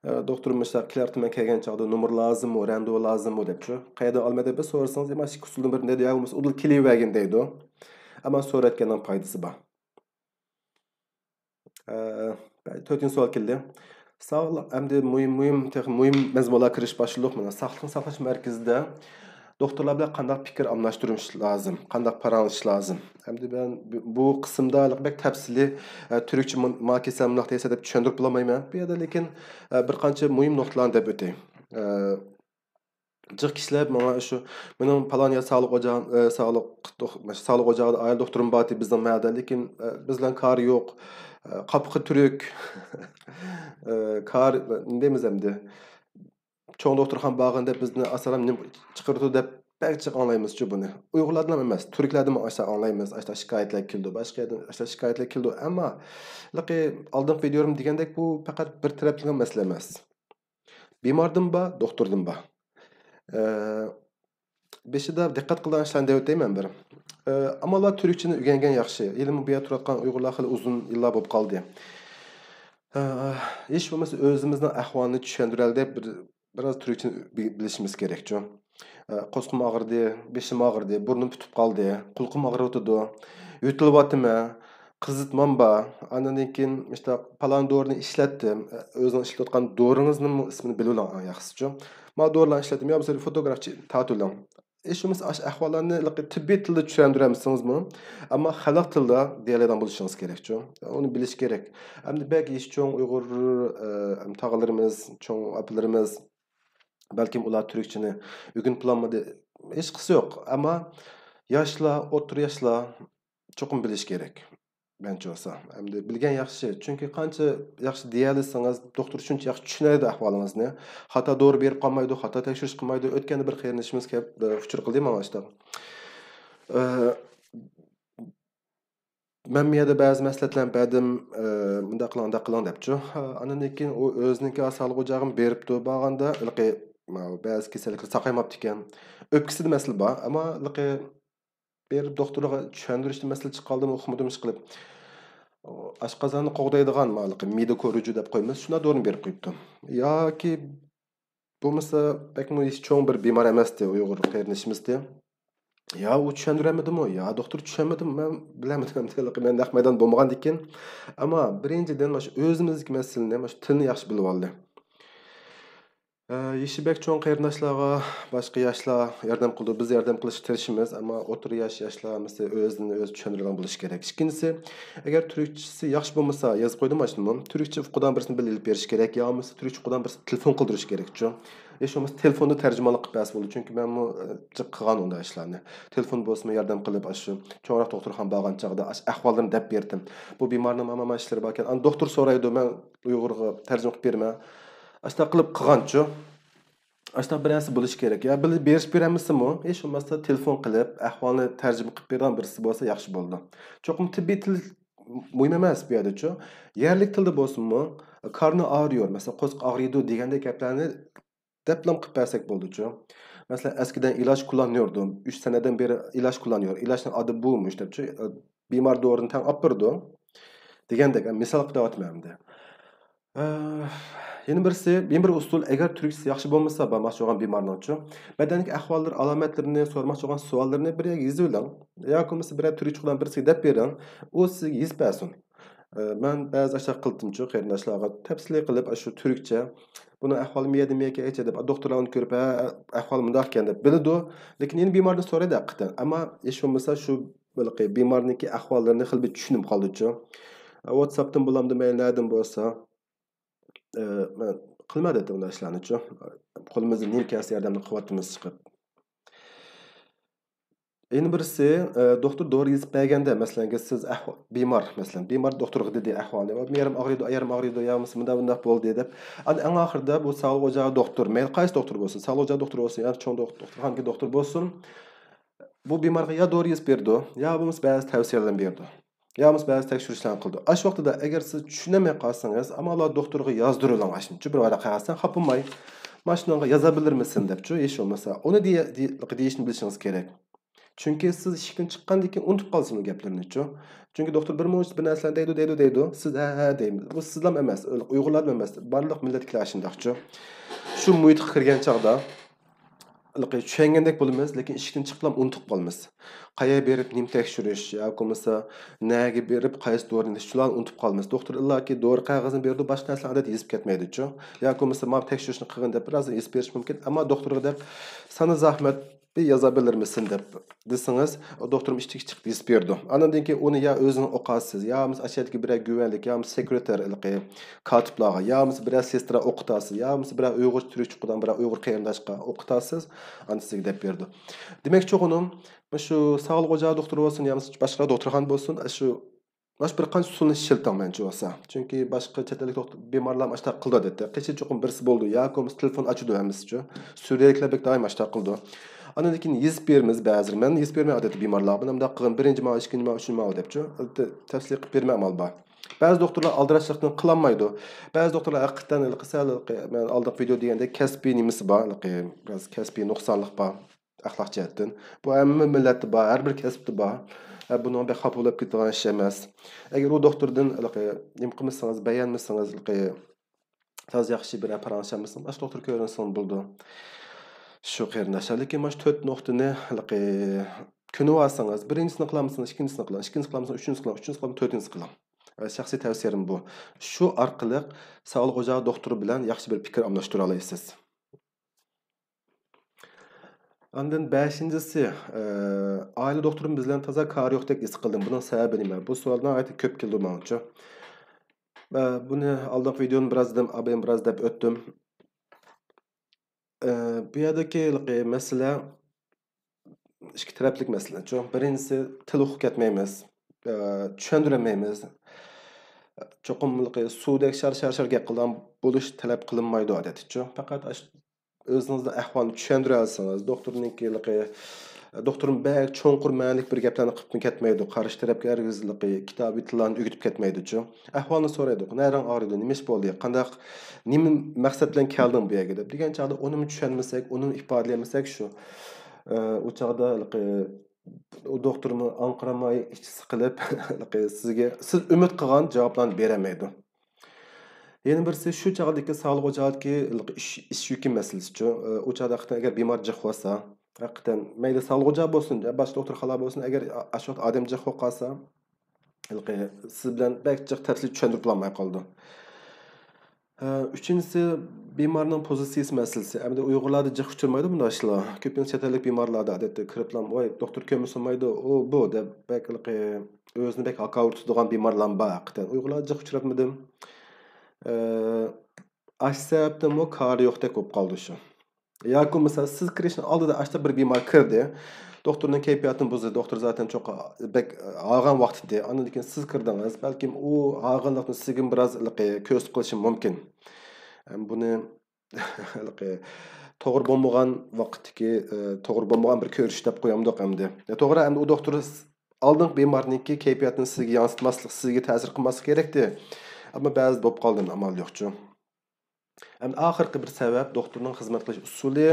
ئە، «دوختۇر، مۇشۇنداق كېلەرتىمەن، كەلگەن چاغدا نومۇر لازىممۇ، رەندۇ لازىممۇ؟» دەپچۇ. «قەيەردىن ئالىمەن؟» دەپ بىر سورىسىڭىز، يا مانا ئىككى ئۇسۇلدىن بىرىنى دەيدۇ، يا بولمىسا ئۇدۇل كېلىۋەرگىن دەيدۇ. ئەمما سورىۋەتكەننىڭ پايدىسى بار. ئە، تۆتىنچى سوئال كەلدى. ساغلىق، ئەمدى مۇھىم، مۇھىم، تېخى مۇھىم مەزمۇنلارغا كىرىش باشلىدۇق. مانا، ساغلىقنى ساقلاش مەركىزىدە دوختۇرلار بىلەن قانداق پىكىر ئالماشتۇرۇش لازىم، قانداق پاراڭلىشىش لازىم؟ ئەمدى مەن بۇ، بۇ قىسىمدا بەك تەپسىلىي، ئە، تۈركچە مۇن-، ما كېسەل مۇنداق دېسە دەپ چۈشەندۈرۈپ بولالمايمەن. بۇ يەردە لېكىن، ئە، بىر قانچە مۇھىم نۇقتىلارنى دەپ ئۆتەي. ئە، جىق كىشىلەر ماڭا شۇ، مېنىڭ پالان يەر ساغلىق ئوجاغ-، ئە، ساغلىق دوخ-، ساغلىق ئوجاغىدا ئائىلە دوختۇرۇم بار، بىزنىڭ مەھەللىدە، لېكىن، ئە، بىز بىلەن كارى يوق. ئە، قاپىقى تۈرۈك. ئە، كار، نېمە دەيمىز ئەمدى؟ چوڭ دوختۇرخانا بارغىنى دەپ بىزنى ئاسانلا نېمە چىقىرىدۇ دەپ بەك جىق ئاڭلايمىزچۇ بۇنى. ئۇيغۇرلاردىنلا ئەمەس، تۈركلەردىنمۇ ئاشۇنداق ئاڭلايمىز. ئاشۇنداق شىكايەتلەر كېلىدۇ، باشقا يەردىن ئاشۇنداق شىكايەتلەر كېلىدۇ. ئەمما، ھېلىقى ئالدىنقى ۋىدىيولىرىمدا دېگەندەك، بۇ پەقەت بىر تەرەپلىمە مەسىلە ئەمەس. بىماردىن بار، دوختۇردىن بار. ئە، بېشىدا دىققەت قىلىدىغان ئىشلارنى دەۋېتەي مەن بىر. ئە، ئامال بار تۈركچىنى ئۆگەنگەن ياخشى. ھېلىمۇ بۇ يەردە تۇرۇۋاتقان ئۇيغۇرلار خېلى ئۇزۇن يىللار بولۇپ قالدى. ئە، ھېچ بولمىسا ئۆزىمىزنىڭ ئەھۋالىنى چۈشەندۈرەلدى، بىر، بىراز تۈركچىنى بى-، بىلىشىمىز كېرەكچۇ. ئە، قورسىقىم ئاغرىدى، بېشىم ئاغرىدى، بۇرنۇم پۈتۈپ قالدى، قۇلىقىم ئاغرىۋاتىدۇ، يۆتىلىۋاتىمەن، قىزىتمام بار، ئاندىن كېيىن مۇشۇنداق پالان دورىنى ئىشلەتتىم، ئۆزىنىڭ ئىشلىتىۋاتقان دورىڭىزنىڭمۇ ئىسمىنى بىلىۋېلىڭ ئەڭ ياخشىسىچۇ. مانا دورىلارنى ئىشلەتتىم، يا بولمىسا فوتوگرافچە تارتىۋېلىڭ. ھېچ بولمىسا ئاشۇ ئەھۋاللارنى ھېلىقى تېببىي تىلدا چۈشەندۈرەلمىسىڭىزمۇ، ئەمما خەلق تىلىدا دېيەلەيدىغان بولۇشىڭىز كېرەكچۇ. ئۇنى بىلىش كېرەك. ئەمدى بەك يېشى چوڭ ئۇيغۇر، ئە، تاغىلىرىمىز، چوڭ ئاپىلىرىمىز، بەلكىم ئۇلار تۈركچىنى ئۆگىنىپلانمىدى. ھېچقىسى يوق. ئەمما ياشلار، ئوتتۇرا ياشلار چوقۇم بىلىشى كېرەك. مەنچە بولسا. ئەمدى بىلگەن ياخشى. چۈنكى قانچە ياخشى دېيەلىسىڭىز، دوختۇر شۇنچە ياخشى چۈشىنەلەيدۇ ئەھۋالىڭىزنى. خاتا دورا بېرىپ قالمايدۇ، خاتا تەكشۈرۈش قىلمايدۇ. ئۆتكەندە بىر قېرىندىشىمىز كەپ، ئۇچۇر قىلدى ماڭا ئاشۇنداق. ئە، مەن بۇ يەردە بەزى مەسلىھەتلەرنى بەردىم، ئە، مۇنداق قىلىڭ، ئۇنداق قىلىڭ دەپچۇ. ئاندىن كېيىن ئۇ ئۆزىنىڭكى ساغلىق ئوچىقىغا بېرىپتۇ، بارغاندا ھېلىقى، ماۋۇ بەزى كېسەللىكلەر ساقايماپتىكەن. ئۆپكىسىدە مەسىلە بار، ئەمما ھېلىقى بېرىپ دوختۇرغا چۈشەندۈرۈشتە مەسىلە چىققانلىدىمۇ، ئۇقمىدىم ئىشقىلىپ. ئاشقازاننى قوغدايدىغان، ماۋۇ ھېلىقى مىدە كورۇجى دەپ قويىمىز، شۇنداق دورىنى بېرىپ قويۇپتۇ. ياكى بولمىسا بەكمۇ ھېچ چوڭ بىر بىمار ئەمەستى، ئۇيغۇر قېرىندىشىمىزدى. يا ئۇ چۈشەندۈرەلمىدىمۇ، يا دوختۇر چۈشەنمىدىمۇ، مەن بىلەلمىدىم. ئەمدى ھېلىقى مەن نەق مەيدان بولمىغاندىكىن. ئەمما بىرىنچىدىن، مانا شۇ ئۆزىمىزدىكى مەسىلىنى، مانا شۇ تىلنى ياخشى بىلىۋالدى. ئە، يېشى بەك چوڭ قېرىنداشلارغا باشقا ياشلار ياردەم قىلىدۇ، بىز ياردەم قىلىشقا تىرىشىمىز، ئەمما ئوتتۇرا ياش ياشلار مەسىلەن ئۆزىنى ئۆزى چۈشەندۈرىدىغان بولۇشى كېرەك. ئىككىنچىسى، ئەگەر تۈركچىسى ياخشى بولمىسا، يازىپ قويدۇم ماشىنىمۇ، تۈركچە ئۇقىدىغان بىرسىنى بىللە ئېلىپ بېرىش كېرەك، يا بولمىسا تۈركچە ئۇقىدىغان بىرسىنى تېلېفون قىلدۇرۇش كېرەكچۇ. ھېچ بولمىسا تېلېفوندا تەرجىمانلىق قىلىپ بەرسە بولىدۇ، چۈنكى مەنمۇ، ئە، جىق قىلغان ئۇنداق ئىشلارنى. تېلېفون بولسىمۇ ياردەم قىلىپ، ئاشۇ چوڭراق دوختۇرخانىغا بارغان چاغدا ئاشۇ ئەھۋاللىرىنى دەپ بېرىتتىم. بۇ بىمارنىڭ مانا مانا ئىشلىرى باركەن، ئانا دوختۇر سورايدۇ، مەن ئۇيغۇرغا تەرجىمە قىلىپ بېرىمەن. ئاشۇنداق قىلىپ قىلغانچۇ. ئاشۇنداق بىر نەرسە بولۇشى كېرەك. يا بىللە بېرىش بېرەلمىسىمۇ، ھېچ بولمىسا تېلېفون قىلىپ، ئەھۋالنى تەرجىمە قىلىپ بېرىدىغان بىرسى بولسا ياخشى بولىدۇ. چوقۇم تېببىي تىل مۇھىم ئەمەس بۇ يەردىچۇ. يەرلىك تىلدا بولسىمۇ، كارنى ئاغرىيور، مەسىلەن، قورساق ئاغرىيدۇ دېگەندەك گەپلەرنى دەپلام قىلىپ بەرسەك بولىدۇچۇ. مەسىلەن، ئەسكىدىن ئىلاج كۇللانىيوردۇم، ئۈچ سەنەدىن بېرى ئىلاج كۇللانىيور، ئىلاجنىڭ ئادى بۇمۇش دەپچۇ، بىمار دورىنى تەڭ ئاپىرىدۇ دېگەندەك، مىسال قىلىۋاتىمەن ئەمدى. ئە، يەنە بىرسى، يەنە بىر ئۇسۇل، ئەگەر تۈركچىسى ياخشى بولمىسا، بارماقچى بولغان بىمارنىڭچۇ، بەدەندىكى ئەھۋاللىرى، ئالامەتلىرىنى، سورىماقچى بولغان سوئاللىرىنى بىر يەرگە يېزىۋېلىڭ. ياكى بولمىسا بىرەر تۈركچە قىلغان بىرسىگە دەپ بېرىڭ، ئۇ سىزگە يېزىپ بەرسۇن. ئە، مەن بەزى ئاشۇنداق قىلدىمچۇ، قېرىنداشلارغا تەپسىلىي قىلىپ، ئاشۇ تۈركچە، بۇنىڭ ئەھۋالى مىيەدە مىيەكەچە دەپ، دوختۇرلار ئۇنى كۆرۈپ، ھە، ئەھۋالى مۇنداق ئىكەن دەپ بىلىدۇ. لېكىن يەنە بىماردىن سورايدۇ ھەقىقەتەن. ئەمما ھېچ بولمىسا شۇ ھېلىقى بىمارنىڭكى ئەھۋاللىرىنى خېلى بىر چۈشىنىپ قالدىچۇ. ۋاتساپتىن بولامدۇ، مەيلى نەدىن بولسا. ئە، مەن قىلمايدۇ ئۇنداق ئىشلارنىچۇ. قولىمىزدىن نېمە كەلسە ياردەمنى قىلىۋاتىمىز چىقىپ. يەنە بىرسى، ئە، دوختۇر دورا يېزىپ بەرگەندە، مەسىلەن، سىز ئەھۋا-، بىمار، مەسىلەن، بىمار دوختۇرغا دېدى ئەھۋالنى، «يېرىم ئاغرىيدۇ، يېرىم ئاغرىيدۇ، يا بولمىسا مۇنداق، مۇنداق بولدى» دەپ. ئەنە ئەڭ ئاخىرىدا بۇ ساغلىق ئوچاقى دوختۇر، مەيلى قايسى دوختۇر بولسۇن، ساغلىق ئوچاقى دوختۇر بولسۇن، يا چوڭ دوخ-، دوختۇرخانىدىكى دوختۇر بولسۇن، بۇ بىمارغا يا دورا يېزىپ بېرىدۇ، يا بولمىسا بەزى تەۋسىيەلەرنى بېرىدۇ. يا بولمىسا بەزى تەكشۈرۈشلەرنى قىلىدۇ. ئاشۇ ۋاقتىدا ئەگەر سىز چۈشىنەلمەي قالسىڭىز، ئامان ئاللا دوختۇرغا يازدۇرۇۋېلىڭ ئاشۇنى. بىر ۋاراق قەغەزدىن خاپا بولماي، ماشىنىڭغا يازا بىلىرمىسەن دەپچۇ، ھېچ بولمىسا. ئۇنى دېيە-، دېيە-، دېيىشنى بىلىشىڭىز كېرەك. چۈنكى سىز ئىشىكتىن چىققاندىن كېيىن ئۇنتۇپ قالىسىز ئۇ گەپلىرىنىچۇ. چۈنكى دوختۇر بىر مۇنچە بىر نەرسىلەرنى دەيدۇ، دەيدۇ، دەيدۇ. سىز ھە، ھە دەيمىز. بۇ سىزلام ئەمەس، ئۇيغۇرلارمۇ ئەمەس. بارلىق مىللەتتىكىلەر ئاشۇنداقچۇ. شۇ مۇھىتقا كىرگەن چاغدا، ھېلىقى چۈشەنگەندەك بولىمىز، لېكىن ئىشىكتىن چىقىپلا ئۇنتۇپ قالىمىز. قەيەرگە بېرىپ نېمە تەكشۈرۈش ياكى بولمىسا نەگە بېرىپ قايسى دورىنى ئىچىش، شۇلارنى ئۇنتۇپ قالىمىز. دوختۇر ئىللاكى دورا قەغىزىنى بېرىدۇ، باشقا نەرسىلەرنى ئادەتتە يېزىپ كەتمەيدۇچۇ. ياكى بولمىسا مانا تەكشۈرۈشنى قىلغىن دەپ بىرازدىن يېزىپ بېرىشى مۇمكىن. ئەمما دوختۇرغا دەپ، سانا زەھمەت بىر يازا بىلەرمىسەن دەپ دېسىڭىز، دوختۇرمۇ ئىشتىكى چىقىپ يېزىپ بېرىدۇ. ئاندىن كېيىن ئۇنى يا ئۆزىڭىز ئوقارسىز، يا بولمىسا ئاشۇ يەردىكى بىرەر گۈۋەنلىك، يا بولمىسا سېكرېتار، ھېلىقى كاتىپلارغا، يا بولمىسا بىرەر سېسترا ئوقۇتارسىز، يا بولمىسا بىرەر ئۇيغۇرچە تۈركچە ئوقۇيدىغان بىرەر ئۇيغۇر قېرىنداشقا ئوقۇتارسىز، ئاندىن سىزگە دەپ بېرىدۇ. دېمەكچى بولغىنىم، شۇ ساغلىق ئوچاقى دوختۇرى بولسۇن، يا بولمىسا باشقا دوختۇرخانا بولسۇن، شۇ، مانا شۇ بىر قانچە ئۇسۇلنى ئىشلىتىڭ مەنچە بولسا. چۈنكى باشقا چەت ئەللىك دوختۇر، بىمارلار ئاشۇنداق قىلىدۇ ئادەتتە. قېچى چوقۇم بىرسى بولىدۇ، ياكى بولمىسا تېلېفون ئاچىدۇ ھەممىسىچۇ. سۈرىيەلىكلەر بەك دائىم ئاشۇنداق قىلىدۇ. ئاندىن كېيىن يېزىپ بېرىمىز بەزىلەر. مەن يېزىپ بېرىمەن ئادەتتە بىمارلارغا. مانا مۇنداق قىلغىن، بىرىنچى ماۋۇ، ئىككىنچى ماۋۇ، ئۈچىنچى ماۋۇ دەپچۇ. ئادەتتە تەپسىلىي قىلىپ بېرىمەن ئامال بار. بەزى دوختۇرلار ئالدىراشلىقتىن قىلالمايدۇ. بەزى دوختۇرلار ھەقىقەتەن ھېلىقى سەل، ھېلىقى مەن ئالدىنقى ۋىدېو دېگەندەك كەسپىي نېمىسى بار، ھېلىقى بىراز كەسپىي نۇقسانلىق بار. ئەخلاق جەھەتتىن. بۇ ھەممە مىللەتتە بار، ھەر بىر كەسىپتە بار. ھە، بۇنىڭ بەك خاپا بولۇپ كېتىدىغان ئىش ئەمەس. ئەگەر ئۇ دوختۇردىن ھېلىقى نېمە قىلمىسىڭىز، بەيەنمىسىڭىز، ھېلىقى تازا ياخشى بىر پاراڭلىشالمىسىڭىز، باشقا دوختۇر كۆرۈنسىڭىز بولىدۇ. شۇ قېرىنداشلار، لېكىن مانا شۇ تۆت نۇقتىنى ھېلىقى كۆنۈۋالسىڭىز، بىرىنچىسىنى قىلالمىسىڭىز، ئىككىنچىسىنى قىلىڭ، ئىككىنچىسىنى قىلالمىسىڭىز، ئۈچىنچىسىنى قىلىڭ، ئۈچىنچىسىنى قىلالمىسىڭىز، تۆتىنچىسىنى قىلىڭ. شەخسىي تەۋسىيەم بۇ. شۇ ئارقىلىق ساغلىق ئوچاقى دوختۇرى بىلەن ياخشى بىر پىكىر ئالماشتۇرالايسىز. ئاندىن بەشىنچىسى، ئە، ئائىلە دوختۇرۇم بىز بىلەن تازا كارى يوقتەك ھېس قىلدىم. بۇنىڭ سەۋەبى نېمە؟ بۇ سوئال ناھايىتى كۆپ كېلىدۇ ماڭىچۇ. ئە، بۇنى ئالدىنقى ۋىدېونى بىراز دېدىم، ئابايام بىراز دەپ ئۆتتۈم. ئە، بۇ يەردىكى ھېلىقى مەسىلە ئىككى تەرەپلىك مەسىلە. چۈ-، بىرىنچىسى، تىل ئۇقۇپ كەتمەيمىز، ئە، چۈشەندۈرەلمەيمىز. چوقۇم ھېلىقى سۇدەك شار، شار، شار گەپ قىلىدىغان بولۇش تەلەپ قىلىنمايدۇ ئادەتتىچۇ. پەقەت ئاش-، ئۆزىڭىزنىڭ ئەھۋالىنى چۈشەندۈرەلىسىڭىز، دوختۇرنىڭكى ھېلىقى، دوختۇرمۇ بەك چوڭقۇر مەنىلىك بىر گەپلەرنى قىلىپمۇ كەتمەيدۇ، قارشى تەرەپكە ھەرگىز ھېلىقى كىتابىي تىللارنى ئۆگىتىپ كەتمەيدۇچۇ. ئەھۋالنى سورايدۇ، نەرىڭ ئاغرىيدۇ، نېمە ئىش بولدى، قانداق، نېمە مەقسەت بىلەن كەلدىڭ بۇ يەرگە دەپ. دېگەن چاغدا ئۇنىمۇ چۈشەنمىسەك، ئۇنىمۇ ئىپادىلىيەلمىسەك شۇ، ئە، ئۇ چاغدا ھېلىقى ئۇ دوختۇرمۇ ئاڭقىرماي ئىچى سىقىلىپ، ھېلىقى سىزگە، سىز ئۈمىد قىلغان جاۋابلارنى بېرەلمەيدۇ. يەنە بىرسى شۇ چاغدىكى ساغلىق ئوچاقىدىكى ھېلىقى ئىش، ئىش يۈكى مەسىلىسىچۇ. ئۇ چاغدا ھەقىقەتەن ئەگەر بىمار جىق بولسا، ھەقىقەتەن مەيلى ساغلىق ئوچاقى بولسۇن، باشقا دوختۇرخانىلار بولسۇن، ئەگەر ئاشۇ ۋاقىت ئادەم جىق بولۇپ قالسا، ھېلىقى سىز بىلەن بەك جىق تەپسىلىي چۈشەندۈرۈپ بولالماي قالىدۇ. ئۈچىنچىسى، بىمارنىڭ پوزىتسىيىسى مەسىلىسى. ئەمدى ئۇيغۇرلاردا جىق ئۇچرىمايدۇ بۇنداق ئىشلار. كۆپىنچە چەت ئەللىك بىمارلاردا ئادەتتە كىرىپلا، ۋاي، دوختۇر كۆرمىسە بولمايدۇ، ئۇ، بۇ دەپ بەك ھېلىقى ئۆزىنى بەك ھاكاۋۇرتىدىغان بىمارلار بار ھەقىقەتەن. ئۇيغۇرلاردا جىق ئۇچراتمىدىم. ئاشۇ سەۋەبتىنمۇ كارى يوقتەك بولۇپ قالدى شۇ. ياكى بولمىسا سىز كىرىشنىڭ ئالدىدا ئاشتا بىر بىمار كىردى. دوختۇرنىڭ كەيپىياتىنى بۇزدى. دوختۇر زاتەن چوقۇم بەك ھارغان ۋاقتىدى. ئاندىن كېيىن سىز كىردىڭىز. بەلكىم ئۇ ھارغىنلىقنى سىزگىمۇ بىراز ھېلىقى كۆرسىتىپ قىلىشى مۇمكىن. بۇنى ھېلىقى توغرا بولمىغان ۋاقىتتىكى، ئە، توغرا بولمىغان بىر كۆرۈش دەپ قويامدۇق ئەمدى. يا، توغرا، ئەمدى ئۇ دوختۇر ئالدىنقى بىمارنىڭكى كەيپىياتىنى سىزگە يانسىتماسلىق، سىزگە تەسىر قىلماسلىقى كېرەكتى. ئەمما بەزىدە بولۇپ قالدى، ئەمدى ئامال يوقچۇ. ئەمدى ئاخىرقى بىر سەۋەب، دوختۇرنىڭ خىزمەت قىلىش ئۇسۇلى.